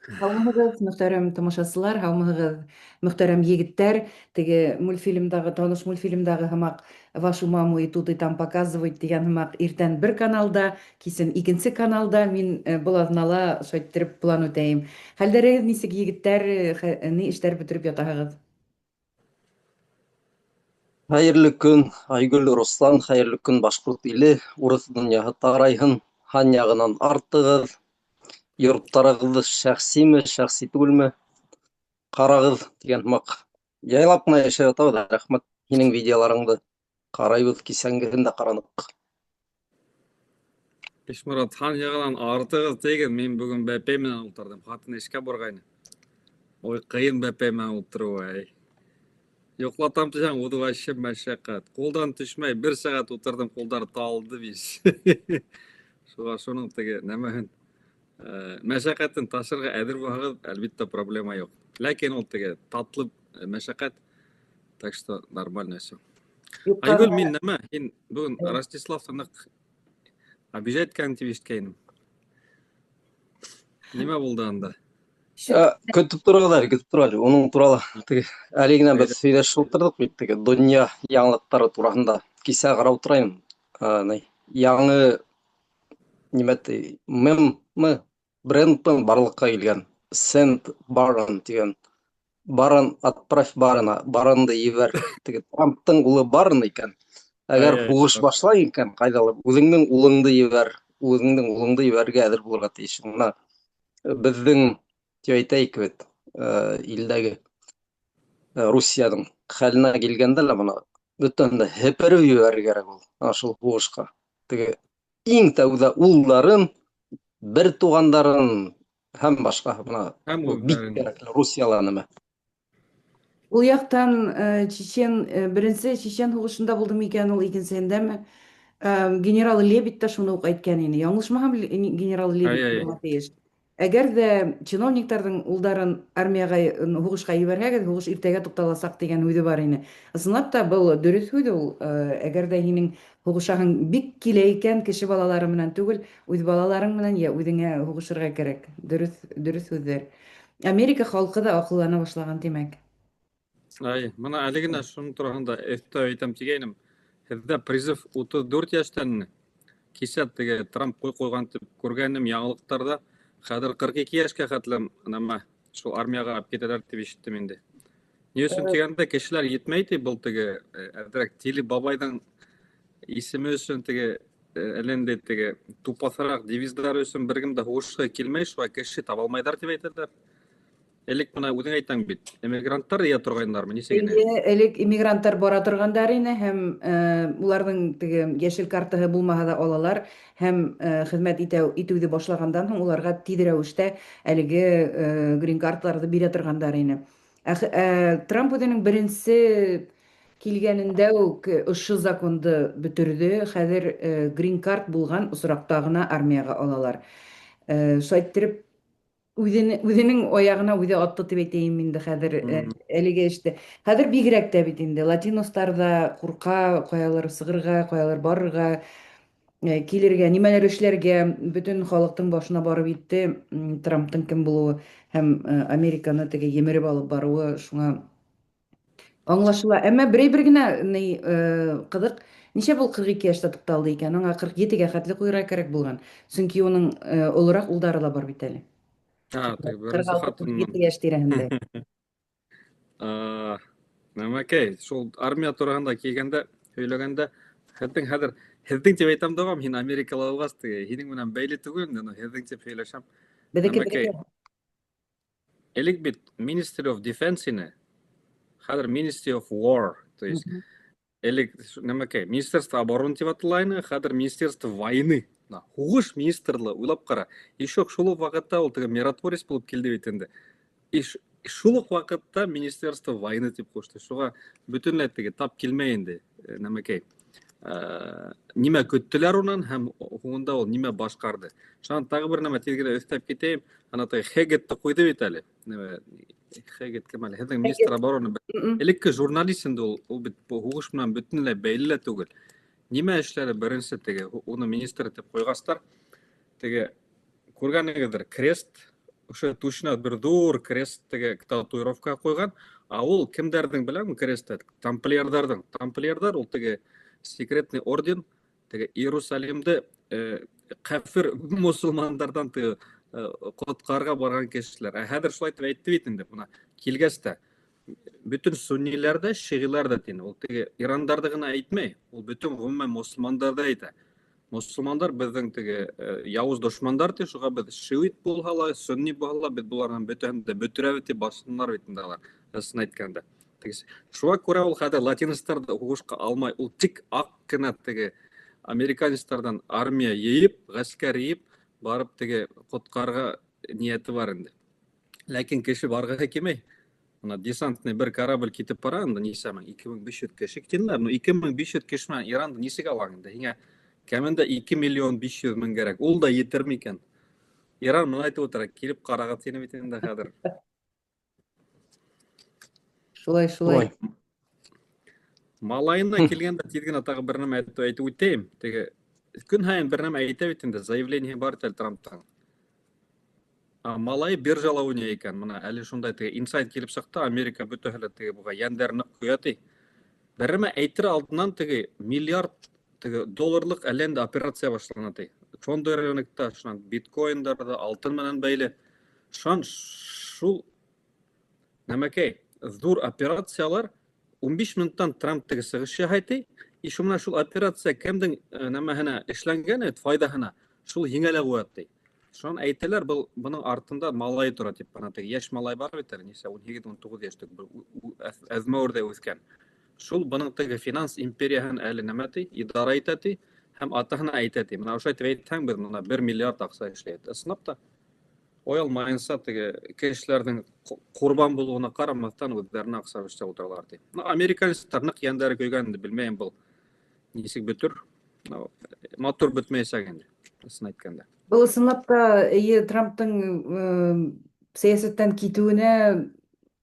Һаумыһығыҙ, мөхтәрәм тамашасылар, һаумыһығыҙ, мөхтәрәм егеттәр. Теге мультфильмдағы, таныш мультфильмдағы һымаҡ «Вашу маму и тут и там показывают» тигән һымаҡ иртән бер каналда, кисен икенсе каналда мин был аҙнала шулай иттереп план үтәйем. Хәлдәрегеҙ нисек, егеттәр, ни эштәр бөтөрөп ятаһығыҙ? Хәйерле көн, Айгөл, Руслан, хәйерле көн, башҡорт иле, урыҫ донъяһы тарайһын, һан яғынан артығыҙ, йорттарығыҙҙы шәхсиме, шәхси түгелме, ҡарағыҙ тигән һымаҡ. Яйлап ҡына йәшәп ятабыҙ, рәхмәт, һинең видеоларыңды ҡарайбыҙ, кисәнгеһен дә ҡараныҡ. Ишморат, һан яғынан артығыҙ тиген, мин бөгөн бәпәй менән ултырҙым, ҡатын эшкә барғайны. Ой, ҡыйын бәпәй менән ултырыуы, әй. Йоҡлатам тиһәң, үҙе вообще мәшәҡәт. Ҡулдан төшмәй, бер сәғәт ултырҙым, ҡулдар талды бит. Шуға шуның теге нәмәһен, мәшәҡәтен ташырға әҙер булһағыҙ, әлбиттә, проблема юҡ. Ләкин ул теге татлы мәшәҡәт, так что нормально все. Айгөл, мин нәмә, һин бөгөн Ростиславты ныҡ обижать иткән тип ишеткәйнем. Нимә булды анда? Көтөп тороғоҙ әле, көтөп тор әле. Уның турала теге әле генә беҙ һөйләшеп ултырҙыҡ бит теге донъя яңылыҡтары тураһында. Кисә ҡарап ултырайым. Яңы нимә ти, меммы, брендмы барлыҡҡа килгән. Send Barron тигән. Барон, отправь Барона, Баронды ебәр. Теге Трамптың улы Барон икән. Әгәр һуғыш башлай икән, ҡайҙалыр, үҙеңдең улыңды ебәр, үҙеңдең улыңды ебәрергә әҙер булырға тейеш. Бына беҙҙең тип әйтәйек бит, илдәге Русияның хәленә килгәндә лә бына бөтәһен дә һепереп ебәрергә кәрәк ул, ана шул һуғышҡа. Теге иң тәүҙә улдарын, бер туғандарын һәм башҡа бына Һәм бик үҙҙәрен. кәрәкле Русияла нәмә. Ул яктан Чечен, беренче Чечен һугышында булды микән ул, икенсеһендәме? Генерал Лебедь тә шуны ук әйткән ине. Яңлышмаһам, генерал Лебедь булырга тиеш. Әгәр дә чиновникларның улдарын армиягә һугышка җибәрһәгез, һугыш иртәгә тукталасак дигән һүзе бар ине. Ысынлап та был дөрес һүҙ ул. Әгәр дә һинең һугышаһың бик килә икән, кеше балалары менән түгел, үҙ балаларың менән я үзеңә һугышырга кәрәк. Дөрес, дөрес һүҙҙәр. Америка халкы да акыллана башлаган, димәк. Ай, бына әле генә шуның тураһында өҫтәп әйтәм тигәйнем. Һеҙҙә призыв 34 йәштәнме? Кисә теге Трамп ҡуй ҡуйған тип күргәнем яңылыҡтарҙа. Хәҙер 42 йәшкә хәтлем нәмә шул армияға алып китәләр тип ишеттем инде. Ни өсөн тигәндә кешеләр етмәй ти был теге әҙерәк тиле бабайҙың исеме өсөн теге әллә ниндәй теге тупаҫыраҡ девиздар өсөн бер кем дә һуғышҡа килмәй, шулай кеше таба алмайҙар тип әйтәләр. Элек бына үҙең әйтәң бит, эмигранттар йыя торғайнылармы, нисек ине? Әйе, элек иммигранттар бара торгандар ине һәм уларның теге яшел картаһы булмаһа да алалар һәм хезмәт итәү итүҙе башлагандан һуң уларга тиҙ рәвештә әлеге грин-карталарҙы бирә торгандар ине. Ә Трамп үзенең беренче килгәнендә үк ошо законды бөтөрҙө. Хәҙер грин-карт булган осракта гына армиягә алалар. Шулай иттереп Үзен, үзенең аягына үзе атты дип әйтәйем инде хәзер әлеге эштә. Хәзер бигрәк тә бит инде латинослар да курка, каялыр сыгырга, каялыр барырга, килергә, нимәләр эшләргә, бөтен халыктың башына барып җитте Трамптың кем булуы һәм Американы теге емереп алып баруы шуңа аңлашыла. Әмма берәй бер генә ни кызык, ничә бул 42 яшьтә тукталды икән? Аңа 47-гә хәтле куярга кирәк булган. Чөнки уның олырак улдары да бар бит әле. А, теге беренче 46 хатыннан. 47 яшь тирәһендә. Нәмәкәй, шул армия тураһында килгәндә, һөйләгәндә, һеҙҙең хәҙер һеҙҙең тип әйтәм дә һин Америкала булғас, теге һинең менән бәйле түгел инде, но һеҙҙең тип һөйләшәм. Беҙҙеке Нәмәкәй, беҙҙеке. Элек бит Ministry of Defense ине, хәҙер Ministry of War, то есть элек нәмәкәй, Министерство обороны тип атала ине, хәҙер Министерство войны. Һуғыш министрлыгы, уйлап ҡара. Еще шул уҡ ваҡытта ул теге миротворец булып килде бит инде. И шул уҡ ваҡытта Министерство войны тип ҡушты. Шуға бөтөнләй теге тап килмәй инде, нәмәкәй. Нимә көттөләр унан һәм һуңында ул нимә башҡарҙы. Шунан тағы бер нәмә тиҙ генә өҫтәп китәйем. Ана теге Хегетты ҡуйҙы бит әле. Нәмә, Хегет кем әле? Һеҙҙең министр обороны. Элекке журналист инде ул, ул бит һуғыш менән бөтөнләй бәйле лә түгел. Нимә эшләне беренсе теге, уны министр итеп ҡуйғастар, теге күргәнегеҙҙер, крест Ошо түшенә бер ҙур крест теге татуировка ҡуйған. Ә ул кемдәрҙең беләме кресты? Тамплиерҙарҙың. Тамплиерҙар ул теге секретный орден, теге Иерусалимды кафир мосолмандарҙан теге ҡотҡарға барған кешеләр. Ә хәҙер шулай итеп әйтте бит инде, бына килгәс тә бөтөн сунниләр ҙә, шиғиләр ҙә тине. Ул теге ирандарҙы ғына әйтмәй, ул бөтөн ғөмүмән мосолмандарҙы әйтә. Мосолмандар беҙҙең теге яуыз дошмандар ти, шуға беҙ шиит булһа ла, сунни булһа ла, беҙ буларҙың бөтәһен дә бөтөрәбеҙ тип башланар бит инде алар, ысын әйткәндә. Теге шуға күрә ул хәҙер латиностарҙы һуғышҡа алмай, ул тик аҡ кенә теге американецтарҙан армия йыйып, ғәскәр йыйып, барып теге ҡотҡарға ниәте бар инде. Ләкин кеше барғыһы килмәй. Бына десантный бер корабль китеп бара, инде нисә мең, 2500 кеше тинеләр. Ну, 2500 кеше менән Иранды нисек алаң инде? Һиңә кәмендә 2 миллион 500 мең кәрәк. Ул да етер микән? Иран моны әйтеп ултыра, килеп ҡарағыҙ тине бит инде хәҙер. Шулай, шулай. Малайына килгәндә тиҙ генә тағы бер нәмә әйтеп үтәйем. Теге көн һайын бер нәмә әйтә бит инде, заявление бар әле Трамптан. А малай биржала уйнай икән. Мына әле шундай теге инсайт килеп сыҡты, Америка бөтәһе лә теге буға йәндәре ныҡ көйә ти. Бер нәмә әйтер алдынан теге миллиард теге долларлыҡ әллә инде операция башлана ти. Фондовый рынокта, шунан биткоиндарҙа, алтын менән бәйле. Шунан шул нәмәкәй ҙур операциялар 15 минуттан Трамп теге сығыш яһай ти. И шул менән шул операция кемдең нәмәһенә эшләнгән, файҙаһына, шул еңә лә ҡуя ти. Шунан әйтәләр, был бының артында малай тора тип. Бына теге йәш малай бар бит әле, нисә, 18-19 йәшлек, бер әҙмәүерҙәй үҫкән. Шул бының теге финанс империяһын әле нәмә ти, идара итә ти, һәм атаһына әйтә ти. Бына ошолай итеп әйтһәң, беҙ бына 1 миллиард аҡса эшләйбеҙ. Ысынлап та, оялмайынса теге кешеләрҙең ҡорбан булыуына ҡарамаҫтан үҙҙәренә аҡса эшләп ултыралар ти. Американецтар ныҡ йәндәре көйгән инде, белмәйем был нисек бөтөр. Матур бөтмәйәсәк инде, ысын әйткәндә. Был ысынлап та, эйе, Трамптың сәйәсәттән китеүенә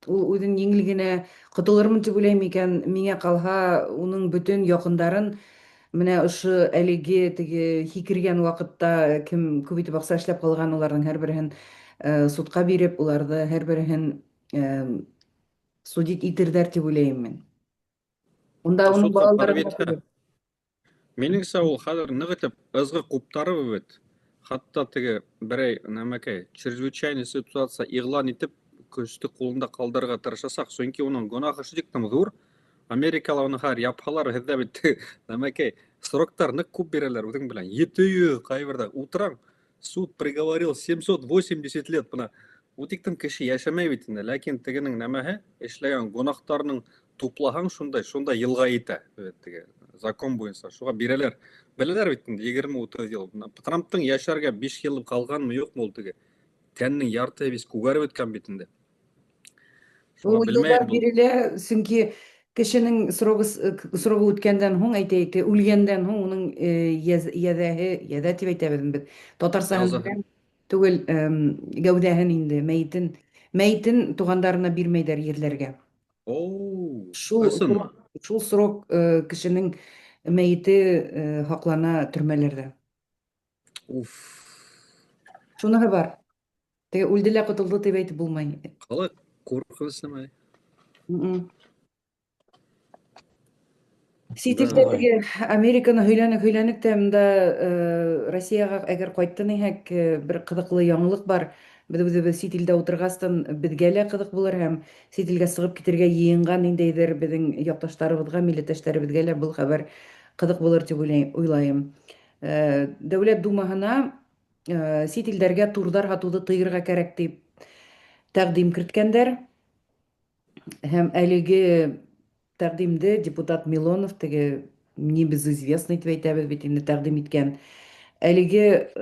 ул үҙен еңел генә ҡотолормон тип уйлайым икән, миңә ҡалһа, уның бөтөн яҡындарын менә ошо әлеге теге һикергән ваҡытта кем күп итеп аҡса эшләп ҡалған, уларҙың һәр береһен судҡа биреп, уларҙы һәр береһен судить итерҙәр тип уйлайым мин. Унда уның Судҡа балалары барып ғына етһә. түгел. Минеңсә, ул хәҙер ныҡ итеп ызғы ҡуптарып бит. Хатта теге берәй нәмәкәй чрезвычайный ситуация иғлан итеп, көстө ҡулында ҡалдырырға тырышасаҡ. Сөнки уның гонаһы шул ҙур. Америкала уны хәҙер япһалар, һеҙҙә бит нәмәкәй сроктар ныҡ күп бирәләр үҙең белән. 700 ҡайберҙә ултыраң. Суд приговорил 780 лет. Бына утиктем кеше йәшәмәй бит инде. Ләкин тегенең нәмәһе эшләгән гонахтарының туплаһаң шундай, шундай йылға етә. Теге закон буйынса шуға бирәләр. Беләләр бит инде 20-30 йыл. Бына Трамптың йәшәргә 5 йыл ҡалғанмы, юҡмы ул теге. Тәненең яртыһы бит күгәреп бөткән бит инде. Шуға Ул белмәйем йылдар был. бирелә, сөнки кешенең срогы үткәндән һуң, әйтәйек, үлгәндән һуң уның йәҙәһе, йәҙә тип әйтәбеҙ беҙ. Татарсаһын Язаһы. беләм түгел, гәүҙәһен инде, мәйетен туғандарына бирмәйҙәр ерләргә. Оу, Шул ысынмы? шул срок кешенең мәйете һаҡлана төрмәләрҙә. Уф. Шуныһы бар. Теге үлде лә ҡотолдо тип әйтеп булмай. Ҡалай ҡурҡыныс нәмә. Сит илдә Ой. теге Американы һөйләнек һөйләнек тә монда Россиягә әгәр ҡайттын иһәк, бер ҡыҙыҡлы яңылыҡ бар. Беҙ үҙебеҙ сит илдә ултырғастан беҙгә лә ҡыҙыҡ булыр һәм сит илгә сығып китергә йыйынған ниндәйҙер беҙҙең яҡташтарыбыҙға, милләттәштәребеҙгә лә был хәбәр ҡыҙыҡ булыр тип уйлайым. Дәүләт Думаһына сит илдәргә турҙар һатыуҙы тыйырға кәрәк тип тәҡдим керткәндәр. Һәм әлеге тәҡдимде депутат Милонов, теге небезызвестный тип әйтәбеҙ бит инде, тәҡдим иткән. Әлеге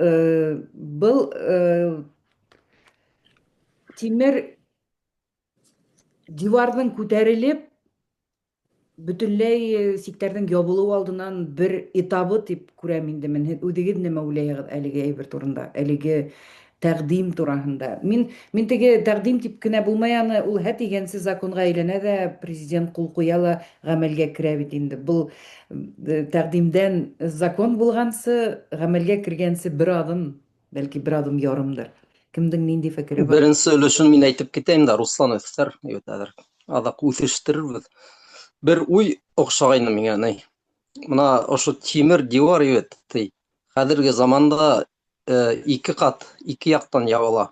был тимер диварҙың күтәрелеп бөтөнләй сиктәрҙең ябылыуы алдынан бер этабы тип күрәм инде мин. Һеҙ үҙегеҙ нимә уйлайһығыҙ әлеге әйбер турында, әлеге тәҡдим тураһында? Мин теге тәҡдим тип кенә булмай аны, ул һә тигәнсе законға әйләнә дә, президент ҡул ҡуя ла ғәмәлгә керә бит инде. Был тәҡдимдән закон булғансы, ғәмәлгә кергәнсе бер аҙым, бәлки бер аҙым ярымдыр. Кемдең нинди фекере бар? Беренсе өлөшөн мин әйтеп китәйем дә, Руслан өҫтәр, әйбәт әҙер. Аҙаҡ үҫештерербеҙ. Бер уй оҡшағайны миңә, ни. Мына ошо тимер дивар әйбәт, ти. Хәҙерге заманда ике ҡат, ике яҡтан ябыла.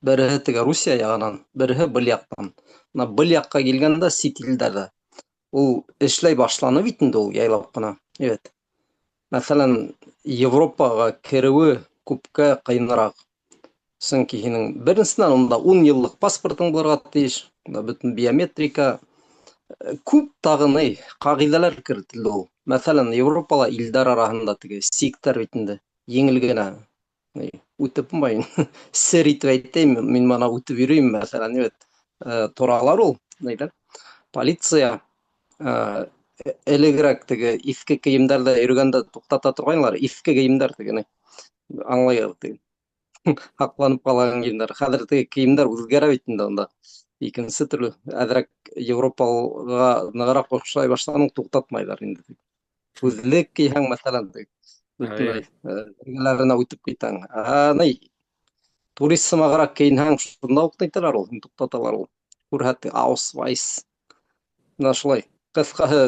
Береһе теге Русия яғынан, береһе был яҡтан. Мына был яҡҡа килгәндә сит илдәрҙә ул эшләй башланы бит инде ул яйлап ҡына. Әйбәт. Мәҫәлән, Европаға кереүе күпкә ҡыйыныраҡ. Сөнки һинең беренсенән унда 10 йыллыҡ паспортың булырға тейеш, унда бөтөн биометрика, күп тағы ни ҡағиҙәләр керетелде ул. Мәҫәлән, Европала илдәр араһында теге сиктәр бит инде еңел генә үтеп булмай. Сер итеп әйтәйем, мин мына үтеп йөрөйм, мәҫәлән, бит торалар ул, ниләр? Полиция элегерәк теге иҫке кейемдәрҙә йөрөгәндә туҡтата торғайнылар, иҫке кейемдәр теге, аңлайығыҙ теге. Һаҡланып ҡалған кейемдәр. Хәҙер теге кейемдәр үҙгәрә бит инде унда. Икенсе төрлө, әҙерәк Европаға нығыраҡ оҡшай башланың, туҡтатмайҙар инде. Күҙлек кейһәң, мәҫәлән, теге бөтөнләй эргәләренә үтеп китәң. Ә ни, турист сымағыраҡ кейенһәң, шунда уҡ әйтәләр ул, туҡтаталар ул. Күрһәт, аусвайс. Менә шулай. Ҡыҫҡаһы,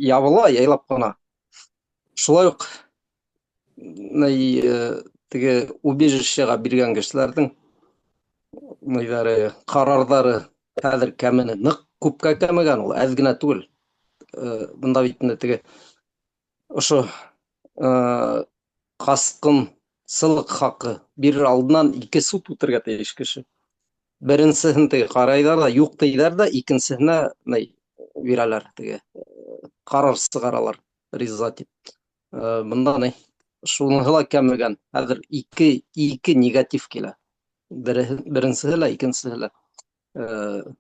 ябыла, яйлап ҡына. Шулай уҡ ни, теге убежищеға биргән кешеләрҙең ниҙәре, ҡарарҙары хәҙер кәмене, ныҡ күпкә кәмегән ул, әҙ генә түгел. Бында бит инде теге ошо ҡасҡынсылыҡ хаҡы бирер алдынан ике суд үтергә тейеш кеше. Беренсеһен теге ҡарайҙар ҙа, юҡ тейҙәр ҙә, икенсеһенә ни бирәләр, теге ҡарар сығаралар, риза тип. Бында ни, шуныһы ла кәмегән. Хәҙер ике негатив килә. Беренсеһе лә, икенсеһе лә.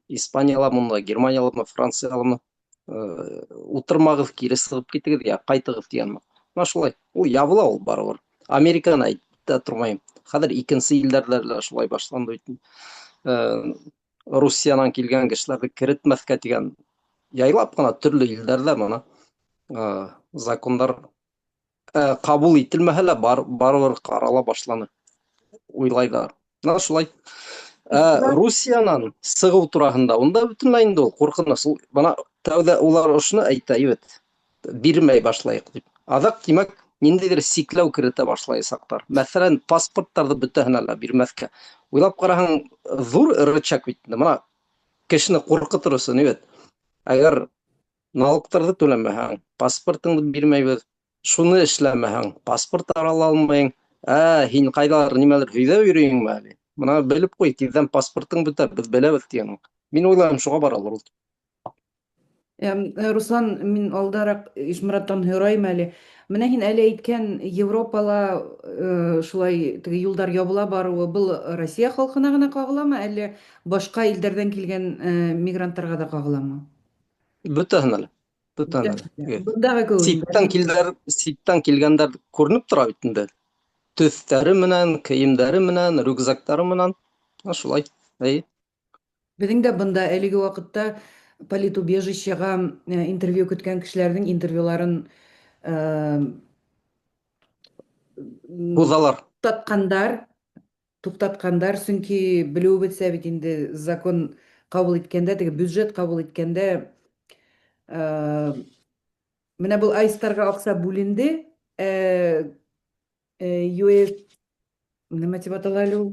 Испанияламы, Германияламы, Францияламы, ултырмағыҙ, кире сығып китегеҙ, я ҡайтығыҙ тигән. Мына шулай. Ул ябыла ул барыбер. Американы әйтеп тә тормайым. Хәҙер икенсе илдәрҙә лә шулай башланды бит. Русиянан килгән кешеләрҙе керетмәҫкә тигән яйлап ҡына төрлө илдәрҙә мына закондар ҡабул ителмәһә лә барыбер ҡарала башланы. Уйлайҙар. Мына шулай. Русиянан сығыу тураһында унда бөтөнләй инде ул ҡурҡыныс. Ул бына тәүҙә улар ошоно әйтә, бит, бирмәй башлайыҡ тип. Аҙаҡ, тимәк, ниндәйҙер сикләү керетә башлаясаҡтар. Мәҫәлән, паспорттарҙы бөтәһенә лә бирмәҫкә. Уйлап ҡараһаң, ҙур рычаг бит инде. Бына кешене ҡурҡытыр өсөн, бит. Әгәр налогтарҙы түләмәһәң, паспортыңды бирмәйбеҙ, шуны эшләмәһәң, паспорт ала алмайың. Һин ҡайҙалыр нимәлер һөйҙәп йөрөйһөңмө әле? Бына белеп ҡуй, тиҙҙән паспортың бөтә, беҙ беләбеҙ тигән. Мин уйлайым, шуға баралар ул. Руслан, мин алдараҡ Ишмораттан һорайым әле. Менә һин әле әйткән Европала шулай теге юлдар ябыла барыуы, был Россия халҡына ғына ҡағыламы, әллә башҡа илдәрҙән килгән мигранттарға ҙа ҡағыламы? Бөтәһенә лә. Бөтәһенә лә. Бындағы кеүек. Ситтән килгәндәр күренеп тора бит инде. Төҫтәре менән, кейемдәре менән, рюкзактары менән. Шулай. Әй. Беҙҙең дә бында әлеге ваҡытта политубежищеға интервью көткән кешеләрҙең интервьюларын Һуҙалар. Туҡтатҡандар, сөнки белеүебеҙсә бит инде закон ҡабул иткәндә, теге бюджет ҡабул иткәндә, менә был айстарға аҡса бүленде, US нимә тип атала әле ул?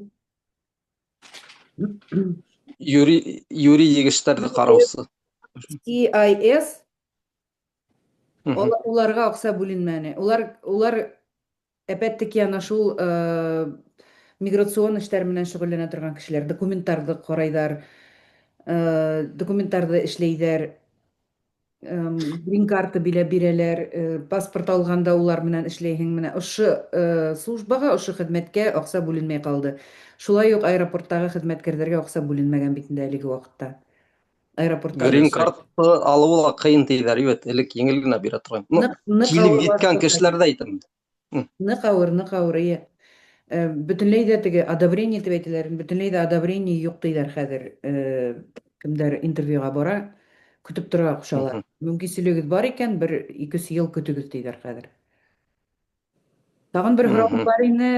Юридик эштәрҙе ҡараусы. CIS, уларға аҡса бүленмәне. Улар опять-таки ана шул миграцион эштәр менән шөғөлләнә торған кешеләр, документтарҙы ҡарайҙар, документтарҙы эшләйҙәр, грин-карта билә бирәләр, паспорт алғанда улар менән эшләйһең. Менә ошо службаға, ошо хеҙмәткә аҡса бүленмәй ҡалды. Шулай уҡ аэропорттағы хеҙмәткәрҙәргә аҡса бүленмәгән бит инде әлеге ваҡытта. Аэропортта. Грин-карта алыуы ла ҡыйын тиҙәр, бит, элек еңел генә бирә торған. Ныҡ, ныҡ Килеп ауыр еткән ваҡыт. кешеләрҙе әйтәм. Ныҡ ауыр, ныҡ ауыр, эйе. Бөтөнләй ҙә теге одобрение тип әйтәләр, бөтөнләй ҙә одобрение юҡ тиҙәр хәҙер. Кемдәр интервьюға бара, көтөп торорға ҡушалар. Мөмкинселегегеҙ бар икән, бер ике-өс йыл көтөгөҙ тиҙәр хәҙер. Тағын бер һорау бар ине.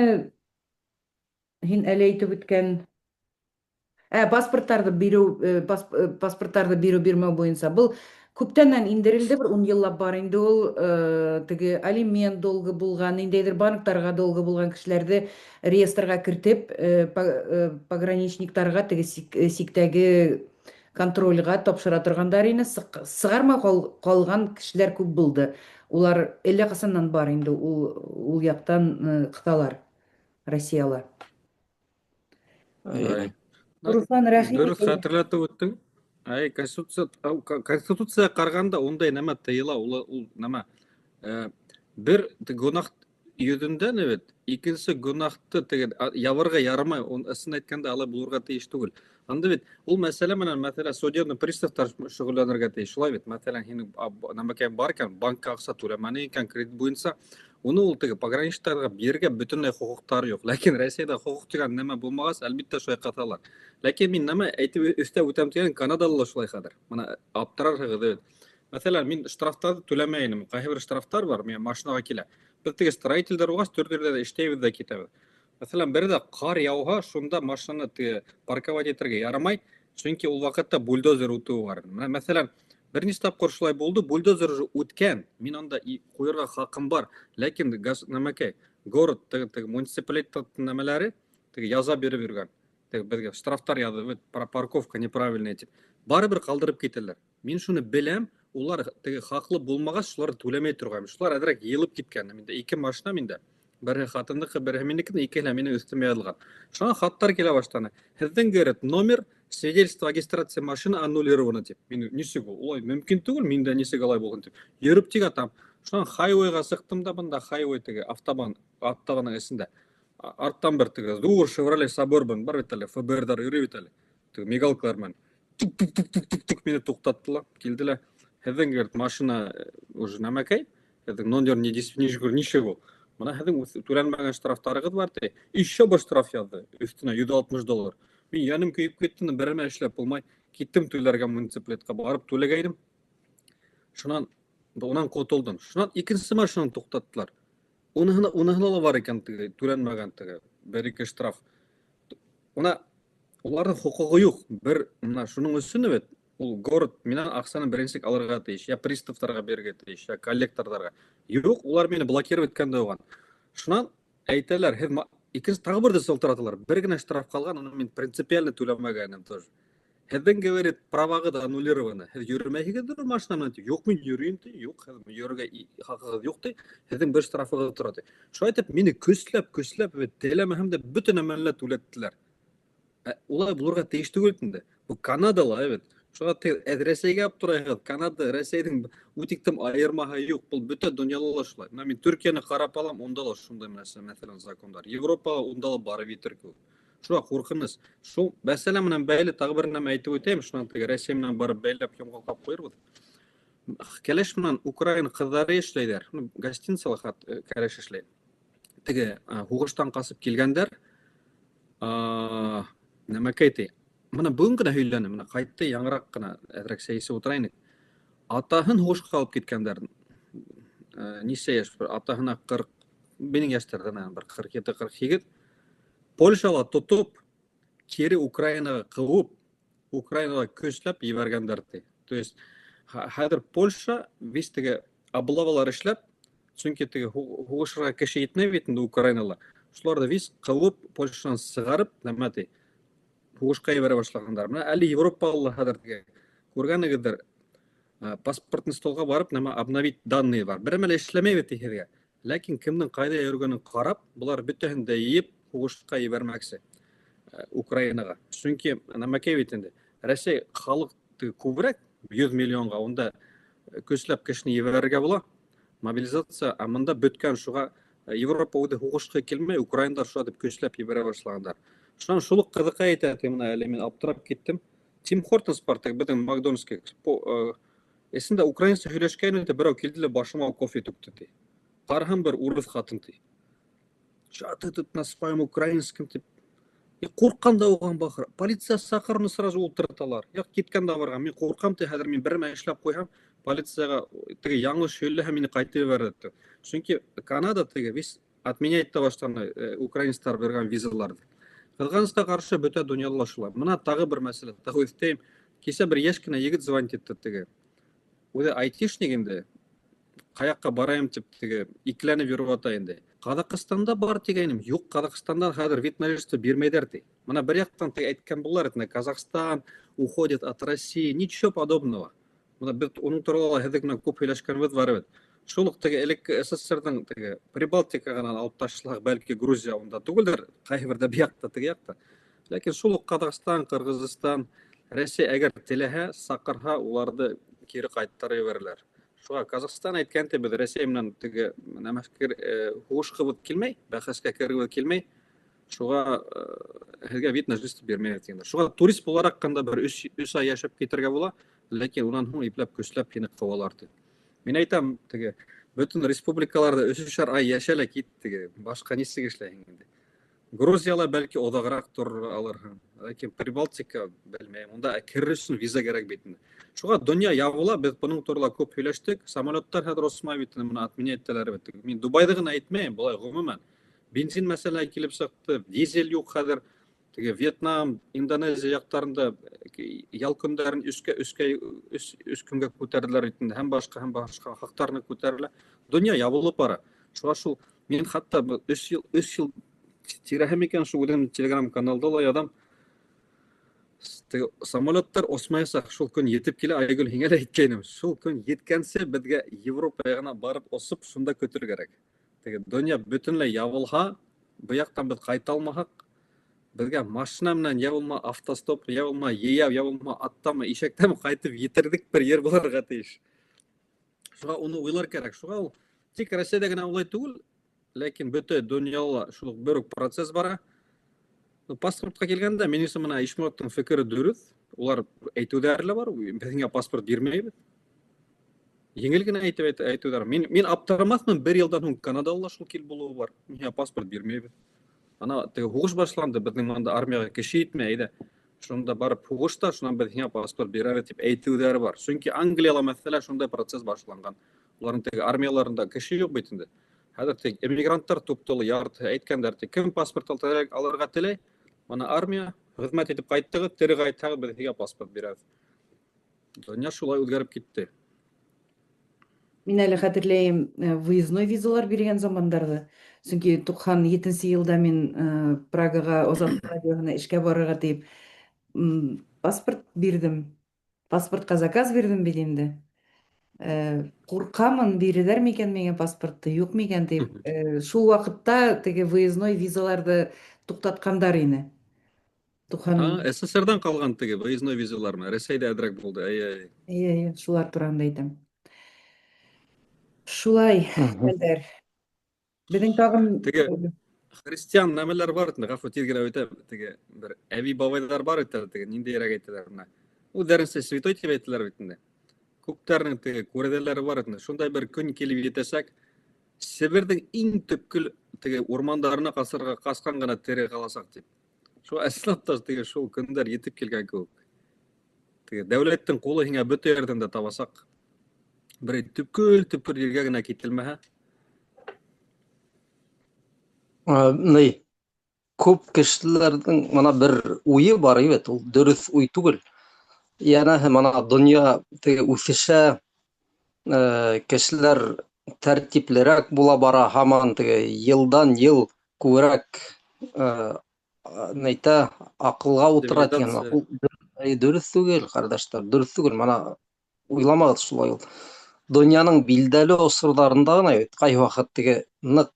Һин әле әйтеп үткән паспорттарҙы биреү, паспорттарҙы биреү бирмәү буйынса был күптәннән индерелде, бер 10 йыллап бар инде ул, теге алимент долгы булған, ниндәйҙер банктарға долгы булған кешеләрҙе реестрға кертеп, пограничниктарға теге сиктәге контрольға тапшыра торғандар ине, сығармай ҡалған кешеләр күп булды. Улар әллә ҡасаннан бар инде ул яҡтан ҡыҫалар Россияла. Руслан, рәхим. Дөрөҫ хәтерләтеп үттең. Әй, конституция ҡарағанда ундай нәмә тыйыла, ул нәмә. Бер гонаһ йөҙөндән бит, икенсе гонаһты теге ябырға ярамай, ысын әйткәндә алай булырға тейеш түгел. Анда бит ул мәсьәлә менән, мәҫәлән, судебный приставтар шөғөлләнергә тейеш, шулай бит. Мәҫәлән, һинең нәмәкәйең бар икән, банкка аҡса түләмәне икән, кредит буйынса, уны ул теге пограничниктарға бирергә бөтөнләй хоҡуҡтары юҡ. Ләкин Рәсәйҙә хоҡуҡ тигән нәмә булмағас, әлбиттә шулай ҡыҫалар. Ләкин мин нәмә әйтеп өҫтәп үтәм тигән, Канадала ла шулай хәҙер. Бына аптырарһығыҙ бит. Мәҫәлән, мин штрафтарҙы түләмәй инем. Ҡайһы бер штрафтар бар, миңә машинаға килә. Беҙ теге строительдәр булғас, төрлө ерҙә эшләйбеҙ ҙә китәбеҙ. Мәҫәлән, бер ҙә ҡар яуһа, шунда машинаны теге парковать итергә ярамай, сөнки ул ваҡытта бульдозер үтеүе бар. Менә мәҫәлән, бер нисә тапҡыр шулай булды, бульдозер уже үткән, мин анда ҡуйырға хаҡым бар, ләкин газ нәмәкәй, город теге муниципалитет нәмәләре теге яза биреп йөргән. Теге беҙгә штрафтар яҙҙы, бит, парковка неправильная тип. Барыбер ҡалдырып китәләр. Мин шуны беләм, улар теге хаҡлы булмағас, шулар түләмәй торған. Шулар әҙерәк йыйылып киткән. Миндә ике машина миндә. Береһе хатындыҡы, береһе минеке, икеһе лә минең өҫтөмә яҙылған. Шуңа хаттар килә башланы. Һеҙҙең, говорит, номер свидетельство о регистрации машины аннулировано тип. Мин нисек ул? Улай мөмкин түгел, миндә нисек алай булһын тип. Йөрөп тик атам. Шунан хайвейға сыҡтым да бында хайвей теге автобан, автобаның эсендә. Арттан бер теге ҙур Chevrolet Suburban бар бит әле, ФБР-ҙар йөрөй бит әле. Теге мигалкалар менән. Тук тук тук тук тук тук мине туҡтаттылар, килде лә. Һеҙҙең, говорит, машина уже нәмәкәй, һеҙҙең номер не действительный, ничек ул? Бына һеҙҙең түләнмәгән штрафтарығыҙ бар ти. Еще бер штраф яҙҙы, өҫтөнә 160 доллар. Мин йәнем көйөп китте, бер нәмә эшләп булмай. Киттем түләргә муниципалитетҡа барып түләгәйнем. Шунан унан ҡотолдом. Шунан икенсе машинаны туҡтаттылар. Уныһына ла бар икән теге түләнмәгән теге бер-ике штраф. Уна уларҙың хоҡуғы юҡ. Бер мына шуның өсөн бит ул город минән аҡсаны беренсе алырға тейеш, я приставтарға бирергә тейеш, я коллекторҙарға. Юҡ, улар мине блокировать иткән дә булған. Шунан әйтәләр, һеҙ икенсе тағы берҙе шылтыраталар. Бер генә штраф ҡалған, уны мин принципиально түләмәгәнем тоже. Һеҙҙең, говорит, правағыҙ аннулированы. Һеҙ йөрөмәйһегеҙҙер машина менән ти. Юҡ, мин йөрөйөм ти. Юҡ, һеҙ йөрөргә хаҡығыҙ юҡ ти. Һеҙҙең бер штрафығыҙ тора ти. Шулай итеп мине көсләп, көсләп, бит теләмәһәм дә бөтә нәмәне лә түләттеләр. Улай булырға тейеш түгел инде. Был Канадала, бит. Шуға Рәсәйгә алып торайһығыҙ. Канада, Рәсәйҙең үтиктем айырмаһы юҡ. Был бөтә донъяла ла шулай. Мына мин Төркиәне ҡарап алам, унда ла шундай нәрсә, мәҫәлән, закондар. Европа унда ла барып етер кеүек. Шуға ҡурҡыныс. Шул мәсьәлә менән бәйле тағы бер нәмә әйтеп үтәйем, шунан теге Рәсәй менән барып бәйләп йомғаҡлап ҡуйырбыҙ. Кәләш менән Украина ҡыҙҙары эшләйҙәр. Ну, гостиницала хат кәләш эшләй. Теге һуғыштан ҡасып килгәндәр, нәмәкәй ти. Мына бөгөн генә һөйләне, мына ҡайтты, яңыраҡ ҡына әҙерәк сәй эсеп ултыра инек. Атаһын һуғышҡа алып киткәндәр. Нисә йәш? Бер атаһына 40, минең йәштәрҙән бер ҡырҡ ете, ҡырҡ һигеҙ. Польшала тотоп, кире Украинаға ҡыуып, Украинала көсләп ебәргәндәр ти. То есть хәҙер Польша весь теге облавалар эшләп, сөнки теге һуғышырға кеше етмәй бит инде Украинала. Шуларҙы весь ҡыуып, Польшанан сығарып, нәмә ти, һуғышҡа ебәрә башлағандар. Мына әле Европалылар хәҙер теге күргәнегеҙҙер, паспортный столға барып, нәмә обновить данные бар. Бер мәле эшләмәй бит һеҙгә. Ләкин кемдең ҡайҙа йөрөгәнен ҡарап, былар бөтәһен дә йыйып, һуғышҡа ебәрмәксе, Украинаға. Сөнки нәмәкәй бит инде. Рәсәй халыҡ күберәк, 100 миллионға, унда көсләп кешене ебәрергә була. Мобилизация, ә мында бөткән, шуға Европа үҙе һуғышҡа килмәй, украиндар шуға тип көсләп ебәрә башлағандар. Шунан шул уҡ ҡыҙыҡай әйтә, ти, мына әле мин аптырап киттем. Тим Хортонс бар, теге беҙҙең Макдональдсҡа, эсендә украинса һөйләшкәйне, ти, берәү килде лә башыма кофе түкте, ти. Ҡараһам, бер урыҫ ҡатын, ти. Что ты тут на своем украинском, тип. И ҡурҡҡан да уған бахыр. Полиция саҡырны сразу ултырталар. Яҡ киткән дә барған. Мин ҡурҡам, ти, хәҙер мин бер нәмә эшләп ҡуйһам, полицияға теге яңылыш һөйләһә, мине ҡайтып ебәрер, ти. Сөнки Канада теге весь отменять итә башланы, украинецтар биргән визаларҙы. Ҡыҙғанысҡа ҡаршы, бөтә донъяла ла шулай. Мына тағы бер мәсьәлә, тағы өҫтәйем. Кисә бер йәш кенә егет звонить итте теге. Үҙе айтишник инде. Ҡаяҡҡа барайым тип теге икеләнеп йөрөп ята инде. Ҡаҙағстанда бар тигәйнем. Юҡ, Ҡаҙағстандан хәҙер вид на жительство бирмәйҙәр ти. Мына бер яҡтан теге әйткән булалар, менә Казахстан уходит от России, ничего подобного. Мына беҙ уның турала ла һеҙҙең менән күп һөйләшкәнебеҙ бар бит. Шул уҡ теге элекке СССРҙың теге Прибалтика ғына алып ташлаһаҡ, бәлки Грузия унда түгелдер, ҡайһы берҙә бер яҡта, теге яҡта. Ләкин шул уҡ Ҡаҙағстан, Ҡырғыҙстан, Рәсәй әгәр теләһә, саҡырһа, уларҙы кире ҡайтарып ебәрәләр. Шуға Казахстан әйткән ти, беҙ Рәсәй менән теге нәмәскер һуғышҡыбыҙ килмәй, бәхәскә керегебеҙ килмәй. Шуға һеҙгә вид на жительство бирмәйбеҙ тигәндәр. Шуға турист булараҡ ҡында бер 3 ай йәшәп китергә була, ләкин унан һуң ипләп көсләп һине ҡыуалар ти. Мин әйтәм, теге бөтөн республикаларҙа өсөшәр ай йәшә лә кит теге, башҡа нисек эшләйһең инде. Грузияла бәлки оҙағыраҡ торор алырһың, ләкин Прибалтика белмәйем, унда керер өсөн виза кәрәк бит инде. Шуға донъя ябыла, беҙ бының турала күп һөйләштек. Самолеттар хәҙер осмай бит инде, быны отменять итәләр бит. Мин Дубайҙы ғына әйтмәйем, былай ғөмүмән. Бензин мәсьәләһе килеп сыҡты, дизель юҡ хәҙер. Теге Вьетнам, Индонезия яҡтарында ял көндәрен өс көнгә күтәрҙеләр бит инде, һәм башҡа, һәм башҡа хаҡтарны күтәрелә. Донъя ябылып бара. Шуға шул мин хатта 3 йыл тирәһе микән, шул үҙем телеграм каналда ла яҙам. Теге самолеттар осмаясаҡ, шул көн етеп килә, Айгөл, һиңә лә әйткәйнем. Шул көн еткәнсе беҙгә Европа яғына барып осоп, шунда көтөр кәрәк. Теге донъя бөтөнләй ябылһа, был яҡтан беҙ ҡайта алмаһаҡ, беҙгә машина менән йә булма автостоп, йә булма йәйәү, йә булма аттамы, ишәктәме ҡайтып етерлек бер ер булырға тейеш. Шуға уны уйлар кәрәк. Шуға ул тик Рәсәйҙә генә улай түгел, ләкин бөтә донъяла шул уҡ бер үк процесс бара. Ну, паспортҡа килгәндә, минеңсә, мына Ишмораттың фекере дөрөҫ. Улар әйтеүҙәре лә бар, беҙ һиңә паспорт бирмәйбеҙ. Еңел генә әйтеп әйтеүҙәр. Мин аптырамаҫмын, бер йылдан һуң Канадала ла шул кил булыуы бар. Миңә паспорт бирмәйбеҙ. Ана теге һуғыш башланды, беҙҙең монда армияға кеше етмәй, әйҙә. Шунда барып һуғыш та, шунан беҙ һиңә паспорт бирәбеҙ тип әйтеүҙәре бар. Сөнки Англияла мәҫәлән шундай процесс башланған. Уларҙың теге армияларында кеше юҡ бит инде. Хәҙер теге эмигранттар туп-тулы ярты әйткәндәр, тик кем паспорт алырға теләй, мына армия, хеҙмәт итеп ҡайттығыҙ, тере ҡайтһағыҙ, беҙ һеҙгә паспорт бирәбеҙ. Донъя шулай үҙгәреп китте. Мин әле хәтерләйем выездной визалар биргән замандарҙы. Сөнки 97 йылда мин Прагаға Азатлыҡ радиоһына эшкә барырға тип паспорт бирҙем. Паспортҡа заказ бирҙем бит инде. Ҡурҡамын, бирерҙәр микән миңә паспортты, юҡ микән тип. Шул ваҡытта теге выездной визаларҙы туҡтатҡандар ине. 90 А, СССРҙан ҡалған теге выездной визалармы? Рәсәйҙә әҙерәк булды. Әй, әй. Эйе, шулар тураһында әйтәм. Шулай, хәлдәр. Беҙҙең тағын Теге христиан нәмәләр бар ине, ғәфү, тиҙ генә үтәм. Теге бер әбей бабайҙар бар ине, теге ниндәйерәк әйтәләр менә. Үҙҙәренсә святой тип әйтәләр бит инде. Күптәренең теге күрәҙәләре бар ине. Шундай бер көн килеп етәсәк, Себерҙең иң төпкөл теге урмандарына ҡасырға ҡасҡан ғына тере ҡаласаҡ тип. Шул ысынлап та теге шул көндәр етеп килгән кеүек. Теге дәүләттең ҡулы һиңә бөтә ерҙән дә табасаҡ. Бер төпкөл-төпкөл ергә генә кителмәһә. Ни, күп кешеләрҙең мына бер уйы бар бит, ул дөрөҫ уй түгел. Йәнәһе, мына донъя теге үҫешә, кешеләр тәртиплерәк була бара, һаман теге йылдан йыл күберәк нәйтә, аҡылға ултыра тигән. Цивилизация. Ул дөрөҫ түгел, ҡәрҙәштәр, дөрөҫ түгел. Мына уйламағыҙ шулай ул. Донъяның билдәле осорҙарында ғына бит ҡайһы ваҡыт теге ныҡ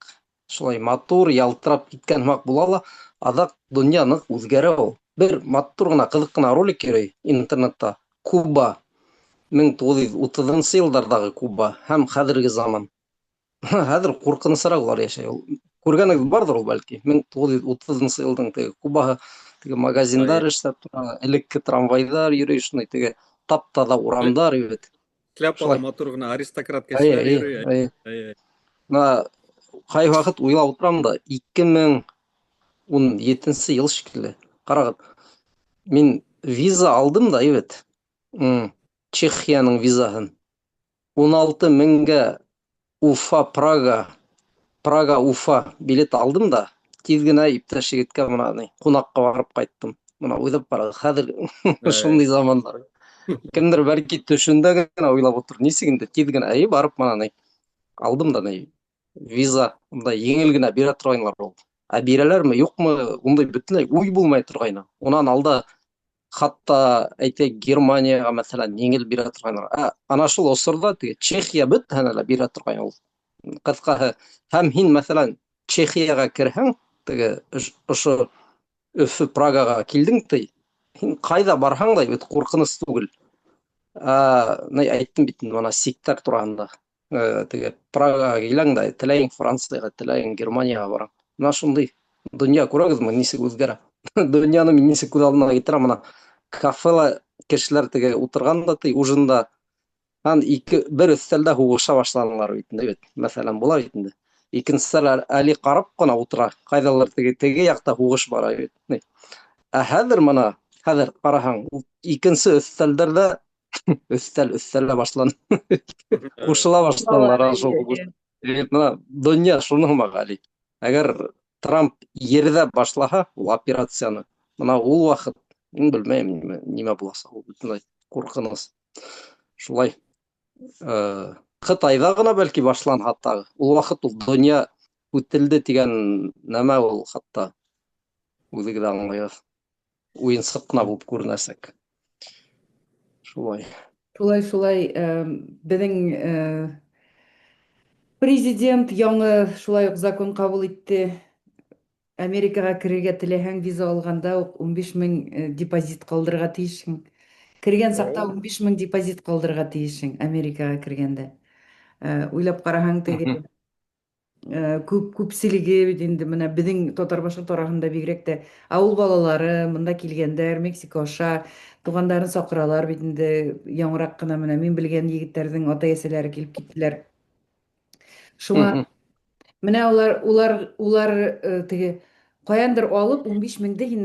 шулай матур ялтырап киткән һымаҡ була ла, аҙаҡ донъя ныҡ үҙгәрә ул. Бер матур ғына, ҡыҙыҡ ҡына ролик йөрөй интернетта. Куба 1930 йылдарҙағы Куба һәм хәҙерге заман. Хәҙер ҡурҡынысыраҡ улар йәшәй. Ул күргәнегеҙ барҙыр ул бәлки. 1930 йылдың теге Кубаһы, теге магазиндар эшләп тора, элекке трамвайҙар йөрөй, шундай теге тап-таҙа урамдар бит. Шляпалы Шулай. матур ғына аристократ Эйе, кешеләр эйе, йөрөй. эйе. Эйе. Мына ҡай ваҡыт уйлап ултырам да, 2017 йыл шикелле. Ҡарағыҙ, мин виза алдым да, бит. Чехияның визаһын. 16 меңгә Уфа, Прага, Прага, Уфа билет алдым да. Тиҙ генә иптәш егеткә мына ни, ҡунаҡҡа барып ҡайттым. Мына уйлап ҡарағыҙ, хәҙер шундай замандар. Кемдер бәлки төшөндә генә уйлап ултырыр, нисек инде тиҙ генә, әй барып мына ни, алдым да ни, виза ундай еңел генә бирә торғайнылар ул. Ә бирәләрме, юҡмы, ундай бөтөнләй уй булмай торғайны. Унан алда хатта әйтәйек Германияға мәҫәлән еңел бирә торғайнылар. Ә ана шул осорҙа теге Чехия бөтәһенә лә бирә торғайны ул. Ҡыҫҡаһы, һәм һин мәҫәлән Чехияға керһәң, теге ошо Өфө Прагаға килдең ти, һин ҡайҙа барһаң да бит ҡурҡыныс түгел. Ә, ни әйттем бит инде мына сиктәр тураһында. Теге Прагаға киләң дә, теләйең Францияға, теләйең Германияға бараң. Мына шундай донъя күрәгеҙме, нисек үҙгәрә. Донъяны мин нисек күҙ алдына килтерәм, мына кафела кешеләр теге утырған да ти, ужинда Һәм ике бер өҫтәлдә һуғыша башланылар бит инде бит. Мәҫәлән, була бит инде. Икенселәр әле ҡарап ҡына утыра. Ҡайҙалыр теге теге яҡта һуғыш бара бит. Ни. Ә хәҙер мына, хәҙер ҡараһаң, икенсе өҫтәлдәрҙә өҫтәл өҫтәлә башланы. Ҡушыла башланылар шул һуғыш. Мына донъя шуны һымаҡ әле. Әгәр Трамп ерҙә башлаһа ул операцияны, мына ул ваҡыт, мин белмәйем нимә, нимә буласаҡ, ул бөтөнләй ҡурҡыныс. Шулай. Э, Ҡытайҙа ғына бәлки башланһа тағы. Ул ваҡыт ул донъя үтелде тигән нәмә ул хатта үҙегеҙ аңлайһығыҙ. Уйынсыҡ ҡына булып күренәсәк. Шулай. Шулай, шулай, беҙҙең президент яңы шулай уҡ закон ҡабул итте. Америкаға керергә теләһәң, виза алғанда уҡ 15 мең депозит ҡалдырырға тейешһең. Кергән саҡта 15 мең депозит ҡалдырырға тейешһең Америкаға кергәндә. Уйлап ҡараһаң, теге күп күпселеге бит инде менә беҙҙең татар башҡорт араһында бигерәк тә ауыл балалары мында килгәндәр Мексика аша туғандарын саҡыралар бит инде яңыраҡ ҡына менә мин белгән егеттәрҙең ата-әсәләре килеп киттеләр. Шуңа менә улар улар улар теге ҡаяндыр алып 15 меңде һин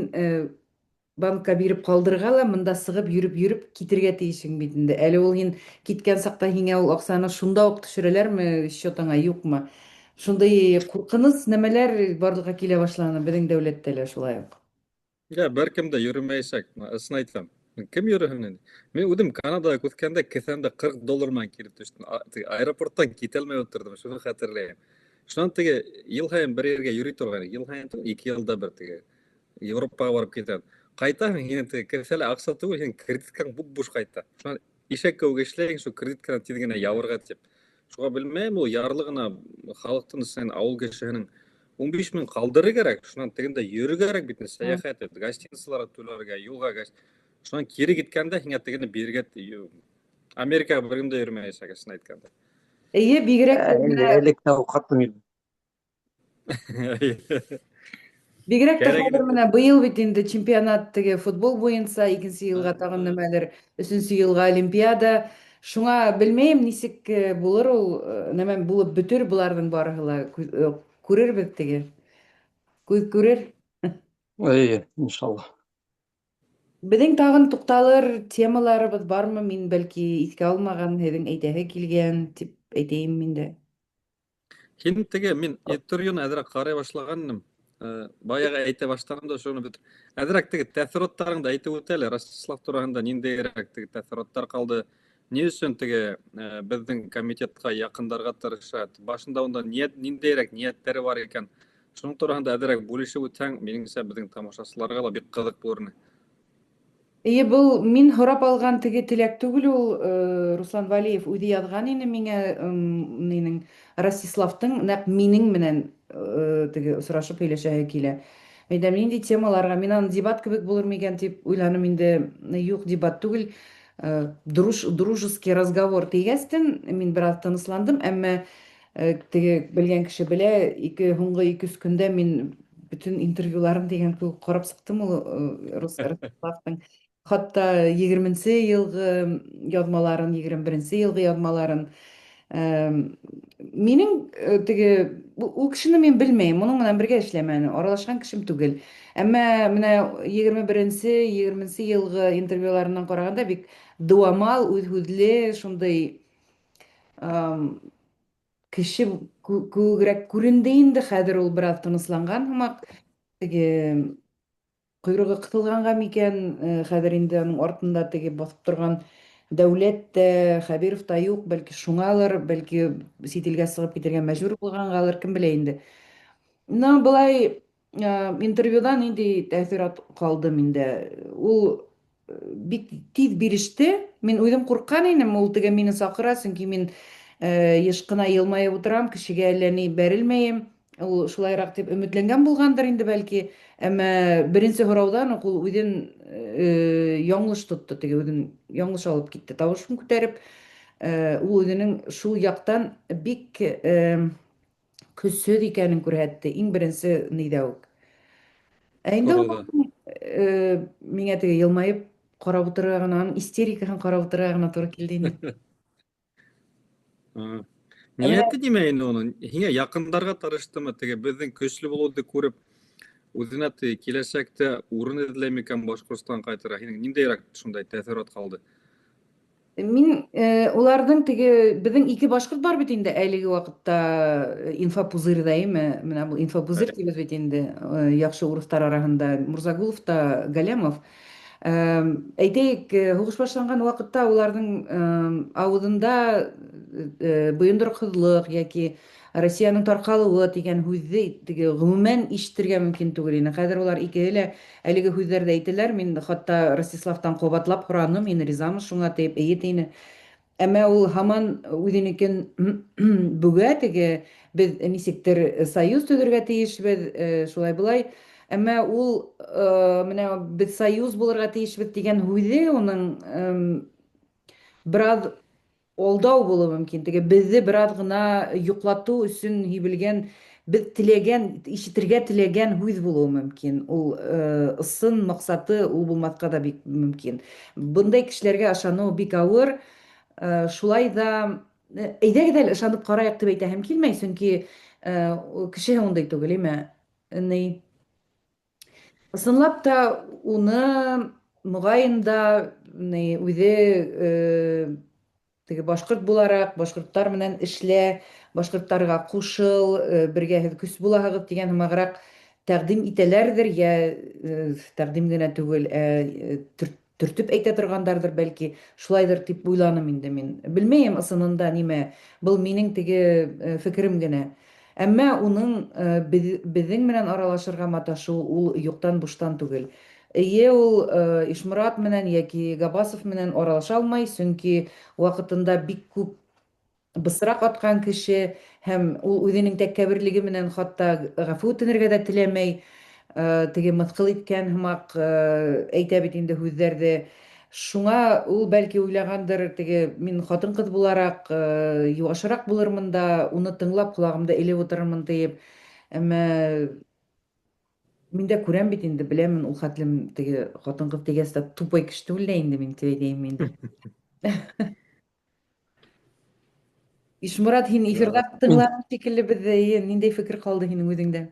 банкка биреп калдырырга ла, монда сыгып йөреп-йөреп китергә тиешең бит инде. Әле ул һин киткән чакта һиңә ул акчаны шунда ук төшерәләрме счетыңа, юкмы? Шундый куркыныч нәмәләр барлыкка килә башланы безнең дәүләттә лә шулай ук. Я, беркем дә йөрөмәйәсәк, ысын әйтәм. Кем йөрөһөн инде? Мин үҙем Канадада үҫкәндә кеҫәмдә 40 доллар менән килеп төштөм. Аэропорттан китә алмай ултырҙым, шуны хәтерләйем. Шунан теге йыл һайын бер ергә йөрөй торғайныҡ. Йыл һайын түгел, 2 йылда бер теге Европаға барып китәм. Ҡайтаһың, һинең теге кеҫәлә аҡса түгел, һинең кредиткаң буп-буш ҡайта. Шунан ишәк кеүек эшләйһең, шул кредитканы тиҙ генә ябырға тип. Шуға белмәйем, ул ярлы ғына халыҡтың өсөн, ауыл кешеһенең 15 мең ҡалдырыр кәрәк, шунан тегендә йөрөр кәрәк бит, сәйәхәт, гостиницаларға түләргә, юлға гос... Шунан кире киткәндә һиңә тегене бирергә Америкаға бер кем дә йөрөмәйәсәк, ысын әйткәндә. Эйе, бигерәк тә менә Элек тә уҡаттым инде. Бигерәк тә хәҙер менә быел бит инде чемпионат теге футбол буенча, икенче елга тагын нәмәлер, өченче елга олимпиада. Шуңа белмәйем, ничек э, булыр ул, э, нәмә булып бөтер боларның барыһы ла. Э, күрербеҙ теге. Күҙ күрер. Әйе, иншалла. Беҙҙең тағын туҡталыр темаларыбыҙ бармы? Мин бәлки иҫкә алмаған, һеҙҙең әйтәһе килгән дип әйтәйем мин дә. Һин теге мин интервьюны әҙерәк ҡарай башлаған инем. Э, баяғы әйтә башланым да шуны бит. Әҙерәк теге тәьҫораттарыңды әйтеп үт әле. Ростислав тураһында ниндәйерәк теге тәьҫораттар ҡалды? Ни өсөн теге э, беҙҙең комитетҡа яҡындарға тырыша? Башында унда ниәт ниндәйерәк ниәттәре бар икән? Шуның тураһында әҙерәк бүлешеп үтһәң, минеңсә беҙҙең тамашасыларға ла бик ҡыҙыҡ булыр ине. Эйе, был мин һорап алған теге теләк түгел ул, э, Руслан Валиев үҙе яҙған ине миңә, нинең Ростиславтың нәкъ минең менән э, теге осрашып һөйләшәһе килә. Әйтәм, нинди темаларга, мин аны дебат кебек булыр микән дип уйланым инде, юк, дебат түгел, э, друж, дружеский разговор дигәстен, мин бераз тынысландым, әмма теге белгән кеше белә, ике һуңгы ике өч көндә мин бөтен интервьюларын дигән кебек карап чыктым ул Ростиславның. Хатта 20 елгы язмаларын, 21 елгы язмаларын. Минең теге ул кешене мин белмәйем, моның белән бергә эшләмәдем, аралашкан кешем түгел. Әмма менә 21-нче, 20 елгы интервьюларыннан караганда бик дуамал, үз сүзле, шундый кеше Кеүегерәк күренде инде, хәҙер ул бераз тынысланған һымаҡ. Теге ҡойроғо ҡыҫылғанға микән, хәҙер инде аның артында теге баҫып торған дәүләт тә, Хәбиров та юҡ, бәлки шуңалыр, бәлки сит илгә сығып китергә мәжбүр булғанғалыр, кем белә инде. Но былай интервьюда нинди тәэҫорат ҡалды миндә? Ул бик тиҙ биреште. Мин үҙем ҡурҡҡан инем, ул теге мине саҡыра, сөнки мин еш ҡына йылмайып утырам, кешегә әллә ни бәрелмәйем. Ул шулайыраҡ тип өмөтләнгән булғандыр инде бәлки. Әммә беренсе һорауҙан уҡ ул үҙен яңылыш тотто, теге үҙен яңылыш алып китте. Тавышын күтәреп, ул үзенең шул яҡтан бик көсһөҙ икәнен күрһәтте иң беренсе нидә үк. Ә инде ул миңә теге йылмайып ҡарап утырырға гына, аның истерикаһын карап утырырга гына туры килде инде. Ниәте нимә инде уның? Һиңә яҡындарға тырыштымы, теге беҙҙең көслө булыуҙы күреп, үҙенә теге киләсәктә урын эҙләй микән Башҡортостан ҡайтырға? Һинең ниндәйерәк шундай тәьҫорат ҡалды? Мин уларҙың теге беҙҙең ике башҡорт бар бит инде әлеге ваҡытта инфопузырьҙа, име? Менә был инфопузырь тибеҙ бит инде яҡшы урыҫтар араһында Мурзагулов та Галямов. Әйтәйек, һуғыш башланған ваҡытта уларҙың ауыҙында бойондороҡһоҙлоҡ йәки Россиянең тарҡалыуы тигән һүҙҙе теге гомумән ишетергә мөмкин түгел ине. Хәҙер улар икеһе лә әлеге һүҙҙәрҙе әйтәләр. Мин хатта Ростиславтан ҡабатлап һораным, һин ризамы шуңа дип, эйе тине. Әммә ул һаман үҙенекен бөгә, теге беҙ нисектер союз төҙөргә тейешбеҙ, шулай-былай. Әммә ул менә беҙ союз булырға тейешбеҙ тигән һүҙе уның бераз алдау булыуы мөмкин. Теге беҙҙе бераз ғына йоҡлатыу өсөн һибелгән, беҙ теләгән, ишетергә теләгән һүҙ булыуы мөмкин. Ул ысын маҡсаты ул булмаҫҡа да бик мөмкин. Бындай кешеләргә ышаныу бик ауыр. Шулай да әйҙәгеҙ әле ышанып ҡарайыҡ тип әйтәһем килмәй, сөнки кеше ундай түгел, име? Ни Ысынлап та уны моғайын да ни үҙе теге башҡорт булараҡ, башҡорттар менән эшлә, башҡорттарға ҡушыл, бергә һеҙ көс булаһығыҙ тигән һымағыраҡ тәҡдим итәләрҙер, йә тәҡдим генә түгел, ә төртөп әйтә торғандарҙыр, бәлки, шулайҙыр тип уйланым инде мин. Белмәйем ысынында нимә, был минең теге фекерем генә. Әммә уның беҙҙең менән аралашырға маташыуы ул юҡтан буштан түгел. Эйе, ул Ишморат менән йәки Габасов менән аралаша алмай, сөнки ваҡытында бик күп бысрак атҡан кеше һәм ул үҙенең тәкәбберлеге менән хатта гафу үтенергә дә теләмәй, теге мыҫҡыл иткән һымаҡ әйтә бит инде һүҙҙәрҙе. Шуңа ул бәлки уйлағандыр, теге мин хатын-ҡыҙ булараҡ юашыраҡ булырмын да, уны тыңлап ҡолағымды элеп утырырмын диеп. Әммә мин дә күрәм бит инде, беләмен ул хәтлем теге хатын-кыз дигәс тә тупой кеше түгел дә инде мин дип әйтәйем инде. Ишморат, һин эфирҙа тыңланың шикелле беҙҙе, ниндәй фекер ҡалды һинең үҙеңдә?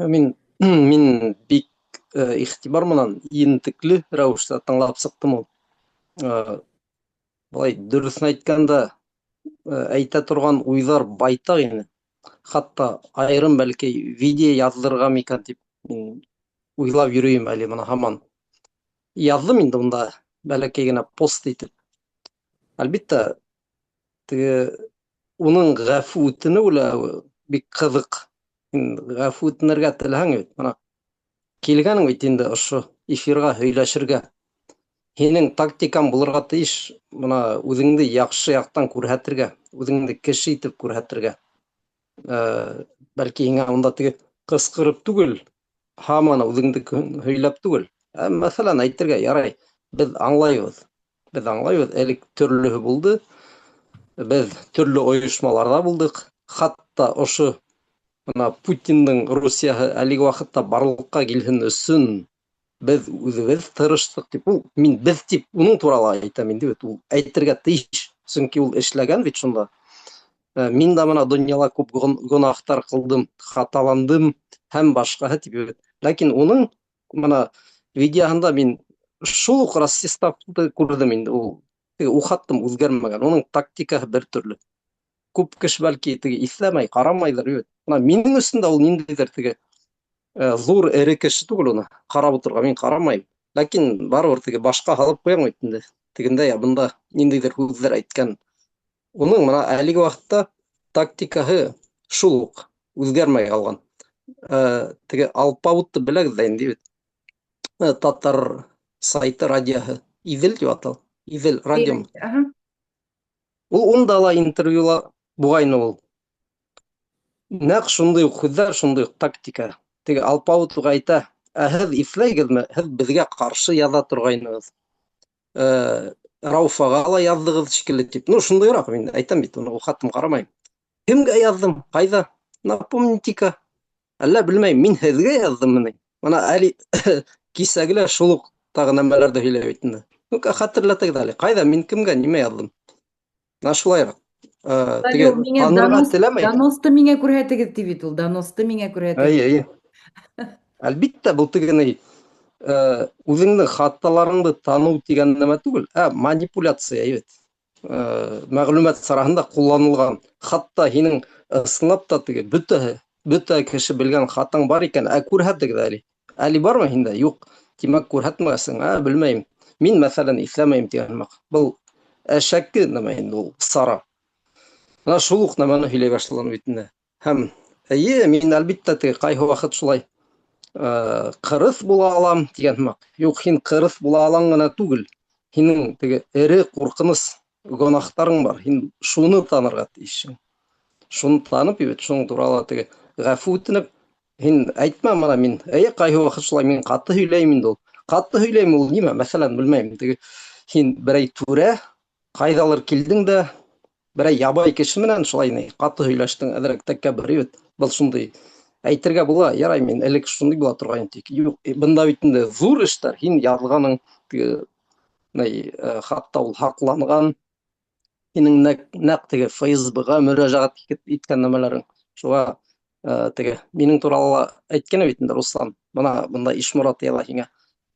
Мин бик иғтибар менән ентекле рәүештә тыңлап сыҡтым ул. Былай дөрөҫөн әйткәндә, әйтә торған уйҙар байтаҡ ине. Хатта айырым бәлки видео яҙҙырырға микән тип мин уйлап йөрөйөм әле бына һаман. Яҙҙым инде унда бәләкәй генә пост итеп. Әлбиттә, теге уның ғәфү үтенеүе лә бик ҡыҙыҡ. Һин ғәфү үтенергә теләһәң бит, бына килгәнең бит инде ошо эфирға һөйләшергә. Һинең тактикаң булырға тейеш, бына үҙеңде яҡшы яҡтан күрһәтергә, үҙеңде кеше итеп күрһәтергә. Бәлки һиңә унда теге ҡысҡырып түгел, һаман үҙеңде һөйләп түгел. Ә, мәҫәлән, әйтергә ярай, беҙ аңлайбыҙ. Беҙ аңлайбыҙ, элек төрлөһө булды. Беҙ төрлө ойошмаларҙа булдыҡ. Хатта ошо бына Путиндың Русияһы әлеге ваҡытта барлыҡҡа килһен өсөн беҙ үҙебеҙ тырыштыҡ тип, ул мин беҙ тип уның турала әйтәм инде бит, ул әйтергә тейеш, сөнки ул эшләгән бит шунда. Мин дә бына донъяла күп гөнаһтар ҡылдым, хаталандым һәм башҡаһы тип бит. Ләкин уның бына видеоһында мин шул уҡ расистты күрҙем инде, ул ухаттым үҙгәрмәгән, уның тактикаһы бер төрлө. Күп кеше бәлки теге иҫләмәй, ҡарамайҙыр бит. Бына минең өсөн дә ул ниндәйҙер теге ҙур эре кеше түгел, уны ҡарап ултырырға мин ҡарамайым. Ләкин барыбер теге башҡа һалып ҡуям бит инде. Тегендә я бында ниндәйҙер һүҙҙәр әйткән. Уның бына әлеге ваҡытта тактикаһы шул уҡ үҙгәрмәй ҡалған. Теге алпауытты беләгеҙ ҙә инде бит. Татар сайты радиоһы Иҙел тип атала. Иҙел радио. Ул унда ла интервьюла буғайны ул. Нәҡ шундай уҡ һүҙҙәр, шундай уҡ тактика. Теге алпауыт уға әйтә: "Ә һеҙ иҫләйгеҙме? Һеҙ беҙгә ҡаршы яҙа торғайнығыҙ. Рауфаға ла яҙҙығыҙ шикелле" тип. Ну, шундайыраҡ мин әйтәм бит, уны ул хатын ҡарамайым. Кемгә яҙҙым? Ҡайҙа? Напомните-ка. Әллә белмәйем, мин һеҙгә яҙҙым ни? Бына әле кисәге лә шул уҡ тағы нәмәләрҙе һөйләп бит инде. Ну-ка, хәтерләтегеҙ әле. Ҡайҙа мин кемгә нимә яҙҙым? Менә шулайыраҡ. Теге танырға теләмәй. Доносты миңә күрһәтегеҙ ти бит ул, доносты миңә күрһәтегеҙ. Эйе, эйе. Әлбиттә, был теге ни, үҙеңдең хаталарыңды таныу тигән нәмә түгел, ә манипуляция бит. Мәғлүмәт сараһында ҡулланылған. Хатта һинең ысынлап та теге бөтә кеше белгән хатаң бар икән, ә күрһәтегеҙ әле. Әле бармы һиндә? Юҡ. Тимәк, күрһәтмәгәнсең. Ә, белмәйем. Мин, мәҫәлән, иҫләмәйем тигән һымаҡ. Был әшәке нәмә инде ул, сара. Бына шул уҡ нәмәне һөйләй башланы бит инде. Һәм эйе, мин әлбиттә теге ҡайһы ваҡыт шулай ҡырыҫ була алам тигән һымаҡ. Юҡ, һин ҡырыҫ була алаң ғына түгел. Һинең теге эре ҡурҡыныс гонаһтарың бар. Һин шуны танырға тейешһең. Шуны танып, бит, шуның турала теге ғәфү үтенеп, һин әйтмә бына мин, эйе, ҡайһы ваҡыт шулай мин ҡаты һөйләйем инде ул. Ҡаты һөйләйем ул нимә? Мәҫәлән, белмәйем, теге һин берәй түрә ҡайҙалыр килдең дә берәй ябай кеше менән шулай ни ҡаты һөйләштең, әҙерәк тәкәббер бит. Был шундай әйтергә була, ярай, мин элек шундай була торғайным тик. Юҡ, бында бит инде ҙур эштәр, һин яҙғаның теге ни, хатта ул һаҡланған, һинең нәҡ теге ФСБ-ға мөрәжәғәт иткән нәмәләрең. Шуға теге минең турала ла әйткән бит инде Руслан. Бына бында Ишморат яла һиңә.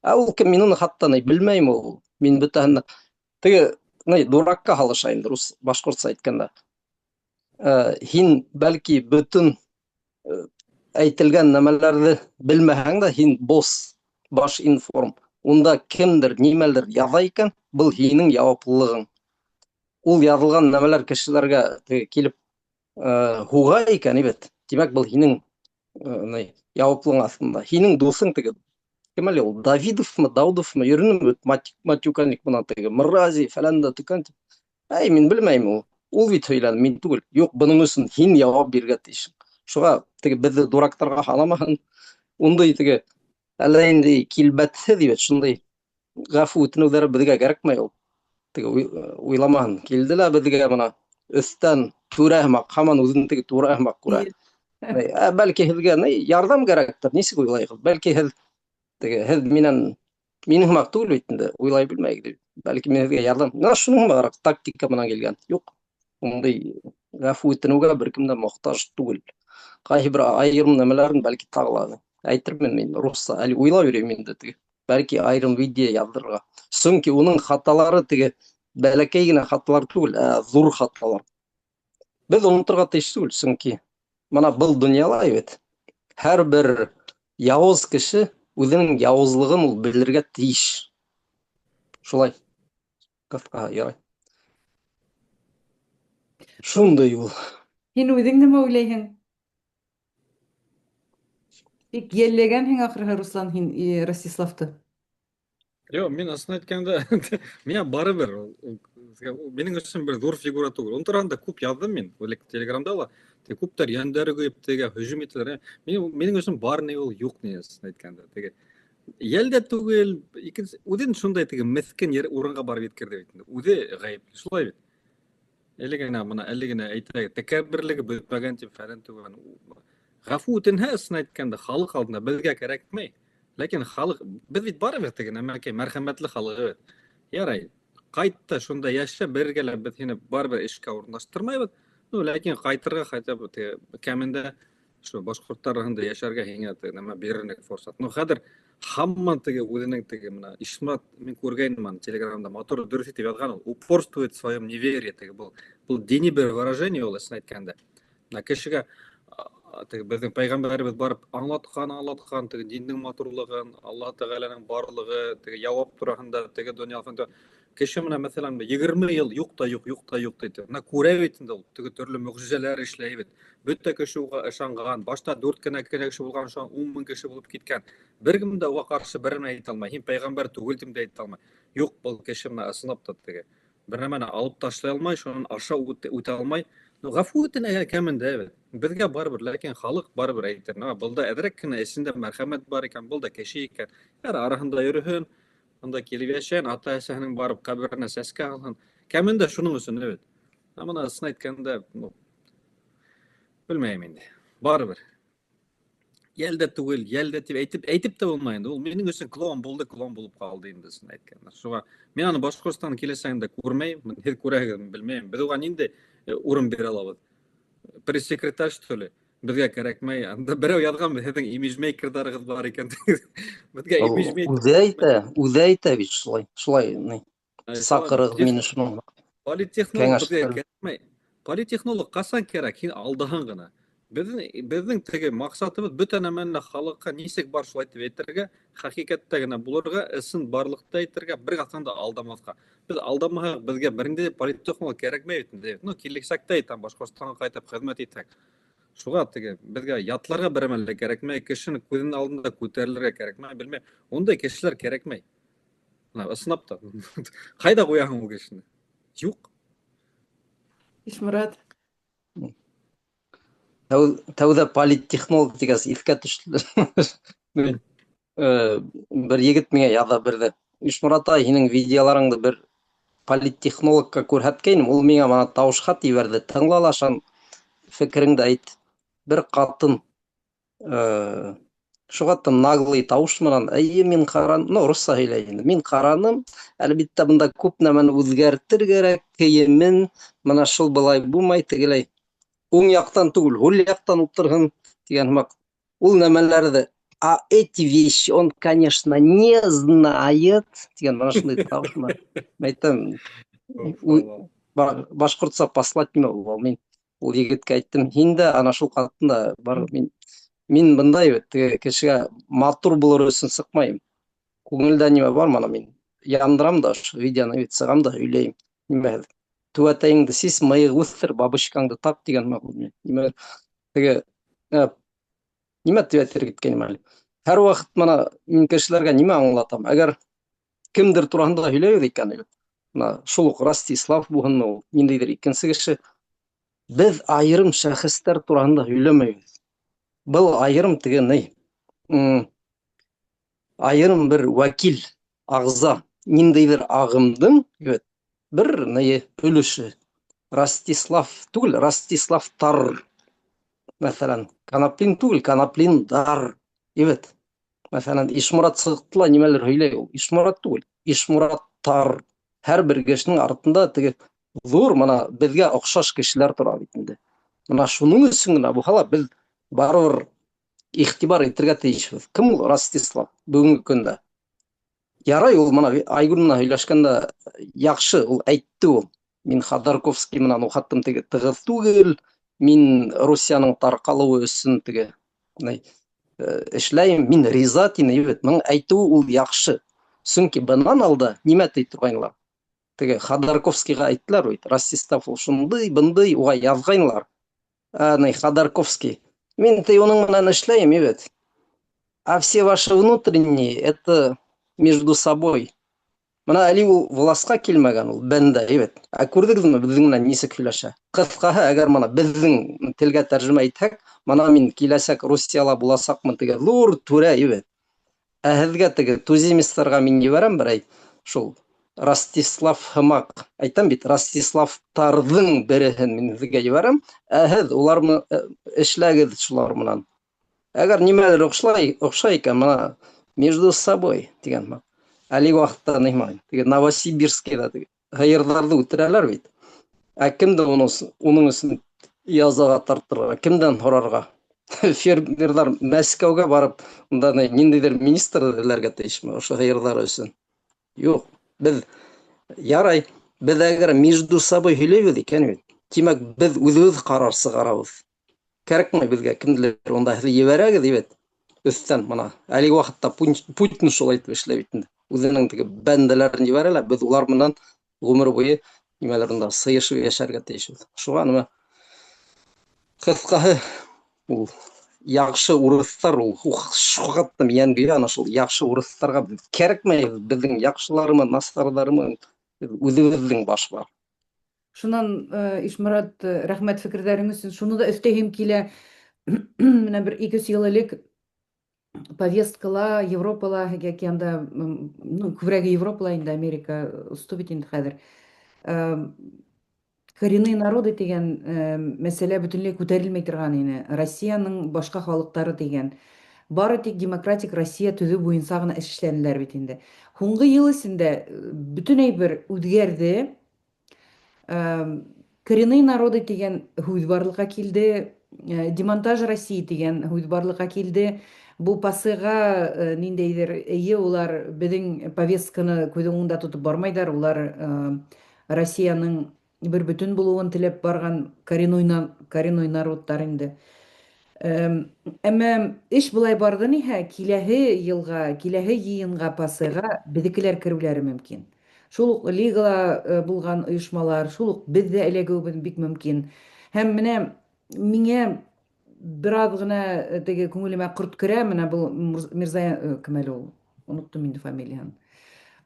Ә ул кем, мин уны хатта ни белмәйем ул. Мин бөтәһен теге ни дуракка һалыша инде рус башҡортса әйткәндә. Һин бәлки бөтөн әйтелгән нәмәләрҙе белмәһәң дә, һин босс, баш информ. Унда кемдер нимәлер яҙа икән, был һинең яуаплылығың. Ул яҙылған нәмәләр кешеләргә теге килеп һуға икән, бит. Тимәк, был һинең ни яуаплылығың аҫтында. Һинең дуҫың теге кем әле ул, Давидовмы, Даудовмы, йөрөнөм бит, матюкальник бынан теге мрази, фәлән дә төкән тип. Әй, мин белмәйем ул. Ул бит һөйләне, мин түгел. Юҡ, бының өсөн һин яуап бирергә тейешһең. Шуға теге беҙҙе дурактарға һаламаһын. Ундай теге әллә инде килбәтһеҙ бит, шундай ғәфү үтенеүҙәре беҙгә кәрәкмәй ул. Теге уйламаһын. Килде лә беҙгә бына өҫтән түрә һымаҡ, һаман үҙен теге түрә һымаҡ күрә. Ә, бәлки һеҙгә ни ярҙам кәрәктер, нисек уйлайһығыҙ? Бәлки һеҙ теге һеҙ минән минең һымаҡ түгел бит инде, уйлай белмәйһегеҙ. Бәлки мин һеҙгә ярҙам. Менә шуның һымағыраҡ тактика менән килгән. Юҡ, ундай ғәфү үтенеүгә бер кем дә мохтаж түгел. Ҡайһы бер айырым нәмәләрен бәлки тағы ла әйтермен мин русса, әле уйлап йөрөйөм инде теге. Бәлки айырым видео яҙҙырырға. Сөнки уның хаталары теге бәләкәй генә хаталар түгел, ә ҙур хаталар. Беҙ оноторға тейеш түгел, сөнки бына был донъяла бит һәр бер яуыз кеше үҙенең яуызлығын ул белергә тейеш. Шулай. Ҡыҫҡа, ярай. Шундай ул. Һин үҙең нимә уйлайһың? Бик йәлләгәнһең ахырыһы, Руслан, һин Ростиславты. Юҡ, мин ысын әйткәндә, миңә барыбер, ул минең өсөн бер ҙур фигура түгел. Уның тураһында күп яҙҙым мин, элек Телеграмда ла. Теге күптәр йәндәре көйөп теге һөжүм итәләр. Минең өсөн бар ни ул, юҡ ни, ысын әйткәндә. Теге йәл дә түгел, икенсе үҙен шундай теге меҫкен ер урынға барып еткерҙе бит инде. Үҙе ғәйепле, шулай бит. Әле генә бына әле генә әйтә, тәкәбберлеге бөтмәгән тип фәлән түгел. Ғәфү үтенһә, ысын әйткәндә, халыҡ алдында беҙгә кәрәкмәй. Ләкин халыҡ, беҙ бит барыбер теге нәмәкәй, мәрхәмәтле халыҡ бит. Ярай, ҡайт та шунда йәшә, бергәләп беҙ һине барыбер эшкә урынлаштырмайбыҙ. Ну, ләкин ҡайтырға хотя бы теге кәмендә ошо башҡорттар араһында йәшәргә һиңә теге нәмә бирерлек форсат. Ну, хәҙер Һаман теге үҙенең теге менә Ишмат мин күргәйнем аны телеграмда матур дөрөҫ итеп яҙған ул упорствует в своем неверии теге был был дини бер выражение ул ысын әйткәндә. Менә кешегә теге беҙҙең пәйғәмбәребеҙ барып аңлатҡан, аңлатҡан теге диндең матурлығын, Аллаһ Тәғәләнең барлығы, теге яуап тураһында, теге донъя кеше менә мәҫәлән 20 йыл юҡ та юҡ, юҡ та юҡ ти. Менә күрә бит инде ул, теге төрлө мөғжизәләр эшләй бит. Бөтә кеше уға ышанған. Башта 4 кенә кеше булған, шунан 10 мең кеше булып киткән. Бер кем дә уға ҡаршы бер нәмә әйтә алмай. Һин пәйғәмбәр түгел тип тә әйтә алмай. Юҡ, был кеше менә ысынлап та теге бер нәмәне алып ташлай алмай, шунан аша үтә алмай. Ну, ғәфү итен кәмендә бит. Беҙгә барыбер, ләкин халыҡ барыбер әйтер. Нәмә, был да әҙерәк кенә эсендә мәрхәмәт бар икән, был да кеше икән. Яр араһында йөрөһөн, анда килеп йәшәһен, ата-әсәһенең барып ҡәберенә сәскә һалһын. Кәмендә шуның өсөн бит. Ә бына ысын әйткәндә, ну, белмәйем инде. Барыбер. Йәл дә түгел, йәл дә тип әйтеп, әйтеп тә булмай инде. Ул минең өсөн клоун булды, клоун булып ҡалды инде ысын әйткәндә. Шуға мин аны Башҡортостан киләсәгендә күрмәйем. Һеҙ күрәһегеҙме, белмәйем. Беҙ уға ниндәй урын бирә алабыҙ? Пресс-секретарь, что ли? Беҙгә кәрәкмәй. Анда берәү яҙған, һеҙҙең имиджмейкерҙарығыҙ бар икән. Беҙгә имиджмейкер. Үҙе әйтә, үҙе әйтә бит шулай. Шулай, ни, саҡырығыҙ мине шуның. Политтехнолог беҙгә кәрәкмәй. Политтехнолог ҡасан кәрәк? Һин алдаһаң ғына. Беҙҙең теге маҡсатыбыҙ бөтә нәмәне лә халыҡҡа нисек бар шулай тип әйтергә, хәҡиҡәттә генә булырға, ысын барлыҡты әйтергә, бер ҡасан да алдамаҫҡа. Беҙ алдамаһаҡ, беҙгә бер ниндәй политтехнолог кәрәкмәй бит инде. Ну, киләсәктә әйтәм, Башҡортостанға ҡайтып хеҙмәт итһәк. Шуға теге беҙгә ятларға бер нәмә лә кәрәкмәй, кешене күҙенең алдында күтәрелергә кәрәкмәй, белмәйем. Ундай кешеләр кәрәкмәй. Бына ысынлап та. Ҡайҙа ҡуяһың ул кешене? Юҡ. Ишморат. Тәүҙә политтехнолог тигәс иҫкә төштө. Бер егет миңә яҙа берҙе. Ишморат ай, һинең видеоларыңды бер политтехнологка күрһәткәйнем, ул миңә мана тауыш хат ебәрҙе. Тыңла ла шан фекереңде әйт. Бер ҡатын, шуға тым наглый тауыш менән, әйе, мин ҡаран, ну, русса һөйләй инде. Мин ҡараным, әлбиттә, бында күп нәмәне үҙгәртер кәрәк, кейемен, мына шул былай булмай, тегеләй. Уң яҡтан түгел, һул яҡтан ултырһын тигән һымаҡ. Ул нәмәләрҙе, а эти вещи он, конечно, не знает, тигән мына шундай тауыш менән. Мин әйтәм, башҡортса послать нимә ул, мин ул егеткә әйттем, һин дә ана шул ҡатын да бар, мин бындай бит, теге кешегә матур булыр өсөн сыҡмайым. Күңелдә нимә бар, мана мин яндырам да ошо видеоны бит сығам да һөйләйем. Нимә һеҙ? Түбәтәйеңде сис, мыйыҡ үҫтер, бабочкаңды тап тигән һымаҡ ул. Нимә теге, нимә тип әйтергә киткәнем әле? Һәр ваҡыт мына мин кешеләргә нимә аңлатам? Әгәр кемдер тураһында һөйләйбеҙ икән, мына шул уҡ Ростислав булһынмы ул, ниндәйҙер икенсе кеше, беҙ айырым шәхестәр тураһында һөйләмәйбеҙ. Был айырым теге ни? Айырым бер вәкил, ағза, ниндәйҙер ағымдың, бит, бер ни өлөшө. Ростислав түгел, Ростиславтар. Мәҫәлән, Коноплин түгел, Коноплиндар. Бит. Мәҫәлән, Ишморат сығыҡты ла нимәлер һөйләй ул. Ишморат түгел, Ишмораттар. Һәр бер кешенең артында теге ҙур мына беҙгә оҡшаш кешеләр тора бит инде. Мына шуның өсөн генә булһа ла беҙ барыбер иғтибар итергә тейешбеҙ. Кем ул Ростислав бөгөнгө көндә? Ярай ул мына Айгөл менән һөйләшкәндә яҡшы ул әйтте ул. Мин Ходорковский менән ул хаттым теге тығыҙ түгел, мин Русияның тарҡалыуы өсөн теге ни эшләйем, мин риза тине бит. Моның әйтеүе ул яҡшы. Сөнки бынан алда нимә ти торғайнылар? Теге Ходорковскийға әйттеләр бит, Ростислав ул шундай, бындай, уға яҙғайнылар. Ни, Ходорковский. Мин ти уның менән эшләйем, бит. А все ваши внутренние, это между собой. Мына әле ул власҡа килмәгән ул бәндә, бит. Ә күрҙегеҙме беҙҙең менән нисек һөйләшә? Ҡыҫҡаһы, әгәр мына беҙҙең телгә тәржемә итһәк, мына мин киләсәк Русияла буласаҡмын тигән ҙур түрә, бит. Ә һеҙгә теге туземецтарға мин ебәрәм берәй шул Ростислав һымаҡ. Әйтәм бит, Ростиславтарҙың береһен мин һеҙгә ебәрәм. Ә һеҙ улар эшләгеҙ шулар менән. Әгәр нимәлер оҡшай икән, мына между собой тигән һымаҡ. Әлеге ваҡытта нимә? Теге Новосибирскийҙа теге һыйырҙарҙы үтерәләр бит. Ә кемде уның өсөн язаға тартырға, кемдән һорарға? Фермерҙар Мәскәүгә барып, унда ниндәйҙер министр эҙләргә тейешме ошо һыйырҙары өсөн? Юҡ, беҙ ярай, беҙ әгәр между собой һөйләйбеҙ икән бит, тимәк, беҙ үҙебеҙ ҡарар сығарабыҙ. Кәрәкмәй беҙгә кемделер унда һеҙ ебәрәгеҙ бит. Өҫтән мына әлеге ваҡытта Путин шулай итеп эшләй бит инде. Үҙенең теге бәндәләрен ебәрә лә, беҙ улар менән ғүмер буйы нимәлер унда сыйышып йәшәргә тейешбеҙ. Шуға нимә ҡыҫҡаһы ул яҡшы урыҫтар ул шуғаттым йәнгөйә ана шул яҡшы урыҫтарға беҙ кәрәкмәй беҙҙең яҡшыларымы насарҙарымы үҙебеҙҙең баш бар. Шунан, Ишморат, рәхмәт фекерҙәрең өсөн. Шуны да өҫтәйһем килә. Менә бер ике-өс йыл элек повесткала Европала яки анда, ну, күберәге Европала инде, Америка осто бит инде хәҙер. Коренные народы тигән мәсьәлә бөтөнләй күтәрелмәй торган ине. Россияның башҡа халыҡтары тигән. Бары тик демократик Россия төҙөү буйынса ғына эш эшләнеләр бит инде. Һуңғы йыл эсендә бөтөн әйбер үҙгәрҙе. Коренные народы тигән һүҙ барлыҡҡа килде, демонтаж России тигән һүҙ барлыҡҡа килде. Бу ПАСЕға ниндәйҙер, эйе, улар беҙҙең повестканы күҙ уңында тотоп бармайҙар, улар Россияның бер бөтөн булыуын теләп барған коренной народтар инде. Әммә эш былай барҙы ниһә, киләһе йылға, киләһе йыйынға ПАСЕға беҙҙекеләр кереүләре мөмкин. Шул уҡ лигала булған ойошмалар, шул уҡ беҙ ҙә эләгеүебеҙ бик мөмкин. Һәм менә миңә бер аҙ ғына теге күңелемә ҡорт керә, менә был Мирза, кем әле ул? Оноттом инде фамилияһын.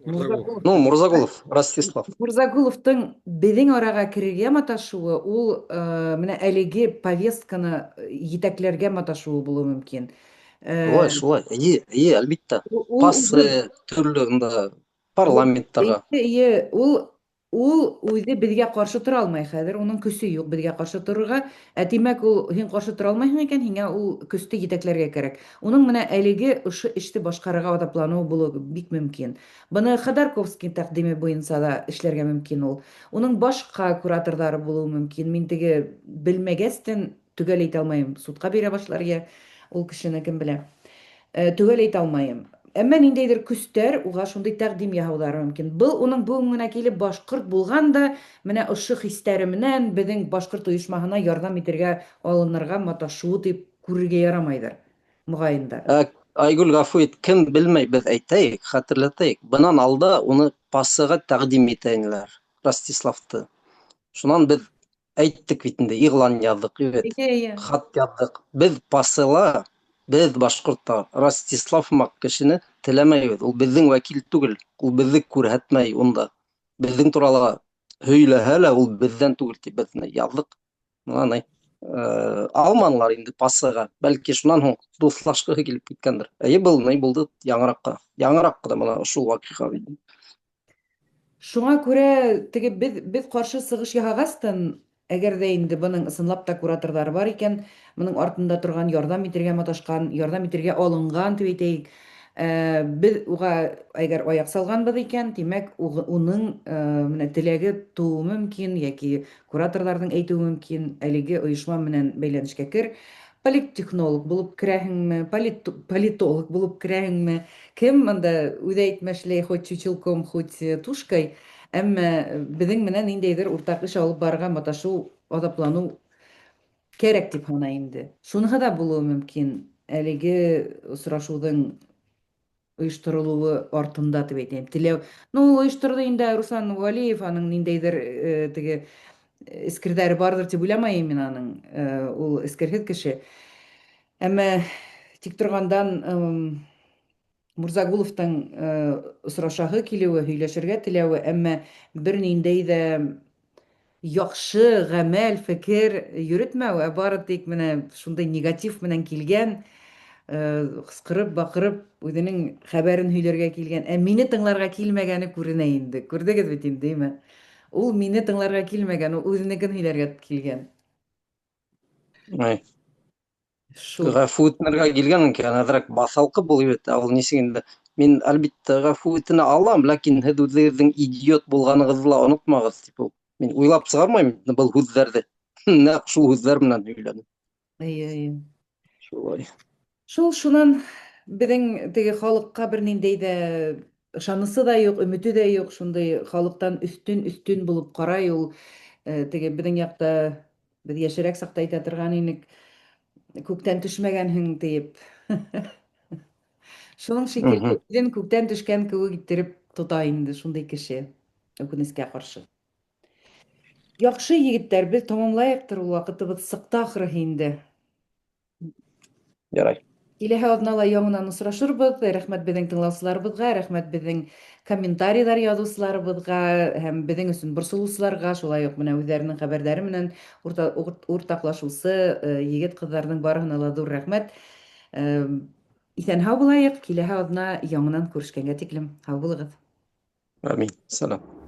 Мурзагулов. Ну, Мурзагулов, Ростислав. Мурзагуловтың беҙҙең араға керергә маташыуы, ул менә әлеге повестканы етәкләргә маташыуы булыуы мөмкин. Шулай, шулай. Эйе, эйе, әлбиттә. Ул ПАСЕ төрлө унда парламенттарға. Эйе, ул үҙе беҙгә ҡаршы тора алмай хәҙер, уның көсө юҡ беҙгә ҡаршы торорға. Ә тимәк, ул һин ҡаршы тора алмайһың икән, һиңә ул көстө етәкләргә кәрәк. Уның менә әлеге ошо эште башҡарырға аҙапланыуы булыуы бик мөмкин. Быны Ходорковский тәҡдиме буйынса ла эшләргә мөмкин ул. Уның башҡа кураторҙары булыуы мөмкин. Мин теге белмәгәстән төгәл әйтә алмайым. Судҡа бирә башлар йә ул кешене кем белә. Төгәл әйтә алмайым. Әммә ниндәйҙер көстәр уға шундай тәҡдим яһауҙары мөмкин. Был уның бөгөн генә килеп башҡорт булған да, менә ошо хистәре менән беҙҙең башҡорт ойошмаһына ярҙам итергә алынырға маташыуы тип күрергә ярамайҙыр, моғайын да. Айгөл, ғәфү ит, кем белмәй, беҙ әйтәйек, хәтерләтәйек. Бынан алда уны ПАСЕға тәҡдим итә инеләр, Ростиславты. Шунан беҙ әйттек бит инде, иғлан яҙҙыҡ, бит. Эйе, эйе. Хат яҙҙыҡ. Беҙ ПАСЕла, беҙ башҡорттар Ростислав һымаҡ кешене теләмәйбеҙ. Ул беҙҙең вәкил түгел, ул беҙҙе күрһәтмәй унда. Беҙҙең турала һөйләһә лә, ул беҙҙән түгел тип беҙ яҙҙыҡ. Мына ни, алманылар инде ПАСЕға. Бәлки шунан һуң дуҫлашҡыһы килеп киткәндер. Эйе, был ни булды яңыраҡ ҡына. Яңыраҡ ҡына мына шул ваҡиға бит. Шуңа күрә теге беҙ ҡаршы сығыш яһағастан, әгәр дә инде бының ысынлап та кураторҙары бар икән, бының артында торған, ярҙам итергә маташҡан, ярҙам итергә алынған тип әйтәйек, беҙ уға әгәр аяҡ салғанбыҙ икән, тимәк, уның менә теләге тыуыуы мөмкин, йәки кураторҙарҙың әйтеүе мөмкин, әлеге ойошма менән бәйләнешкә кер. Политтехнолог булып керәһеңме, политолог булып керәһеңме, кем мында үҙе әйтмешләй, хоть чучелком, хоть тушкой, әммә беҙҙең менән ниндәйҙер уртаҡ эш алып барырға маташыу, аҙапланыу кәрәк тип һанай инде. Шуныһы да булыуы мөмкин әлеге осрашыуҙың ойошторолоуы артында тип әйтәйем. Теләү. Ну, ул ойошторҙо инде Руслан Вәлиев, аның ниндәйҙер теге эскерҙәре барҙыр тип уйламайым мин аның. Ул эскерһеҙ кеше. Әммә тик торғандан, Мурзагуловтың осрашаһы килеүе, һөйләшергә теләүе, әммә бер ниндәй ҙә яҡшы ғәмәл, фекер йөрөтмәү, ә бары тик менә шундай негатив менән килгән, ҡысҡырып, баҡырып, үҙенең хәбәрен һөйләргә килгән, ә мине тыңларға килмәгәне күренә инде. Күрҙегеҙ бит инде, әйме? Ул мине тыңларға килмәгән, ул үҙенекен һөйләргә килгән. Ай. Шул. Ғәфү итмәргә килгән икән, әҙерәк баҫалҡы булып бит, ә ул нисек инде? Мин әлбиттә ғәфү итенә алам, ләкин һеҙ үҙегеҙҙең идиот булғанығыҙҙы ла онотмағыҙ, тип ул. Мин уйлап сығармайым был һүҙҙәрҙе. Нәҡ шул һүҙҙәр менән һөйләнем. Эйе, эйе. Шулай. Шул шунан беҙҙең теге халыҡҡа бер ниндәй ҙә ышанысы да юҡ, өмөтө дә юҡ, шундай халыҡтан өҫтөн өҫтөн булып ҡарай ул. Теге беҙҙең яҡта беҙ йәшерәк саҡта әйтә торған инек, күктән төшмәгәнһең тиеп. Шуның шикелле үҙен күктән төшкән кеүек иттереп тота инде шундай кеше, үкенескә ҡаршы. Яҡшы, егеттәр, беҙ тамамлайыҡтыр, ул ваҡытыбыҙ сыҡты ахырыһы инде. Ярай. Киләһе аҙнала яңынан осрашырбыҙ. Рәхмәт беҙҙең тыңлаусыларыбыҙға, рәхмәт беҙҙең комментарийлар яҙыусыларыбыҙға һәм беҙҙең өсөн борсолоусыларға, шулай уҡ менә үҙҙәренең хәбәрҙәре менән уртаҡлашыусы егет-ҡыҙҙарҙың барыһына ла ҙур рәхмәт. Иҫән-һау булайыҡ, киләһе аҙна яңынан күрешкәнгә тиклем. Һау булығыҙ. Амин. Сәлам.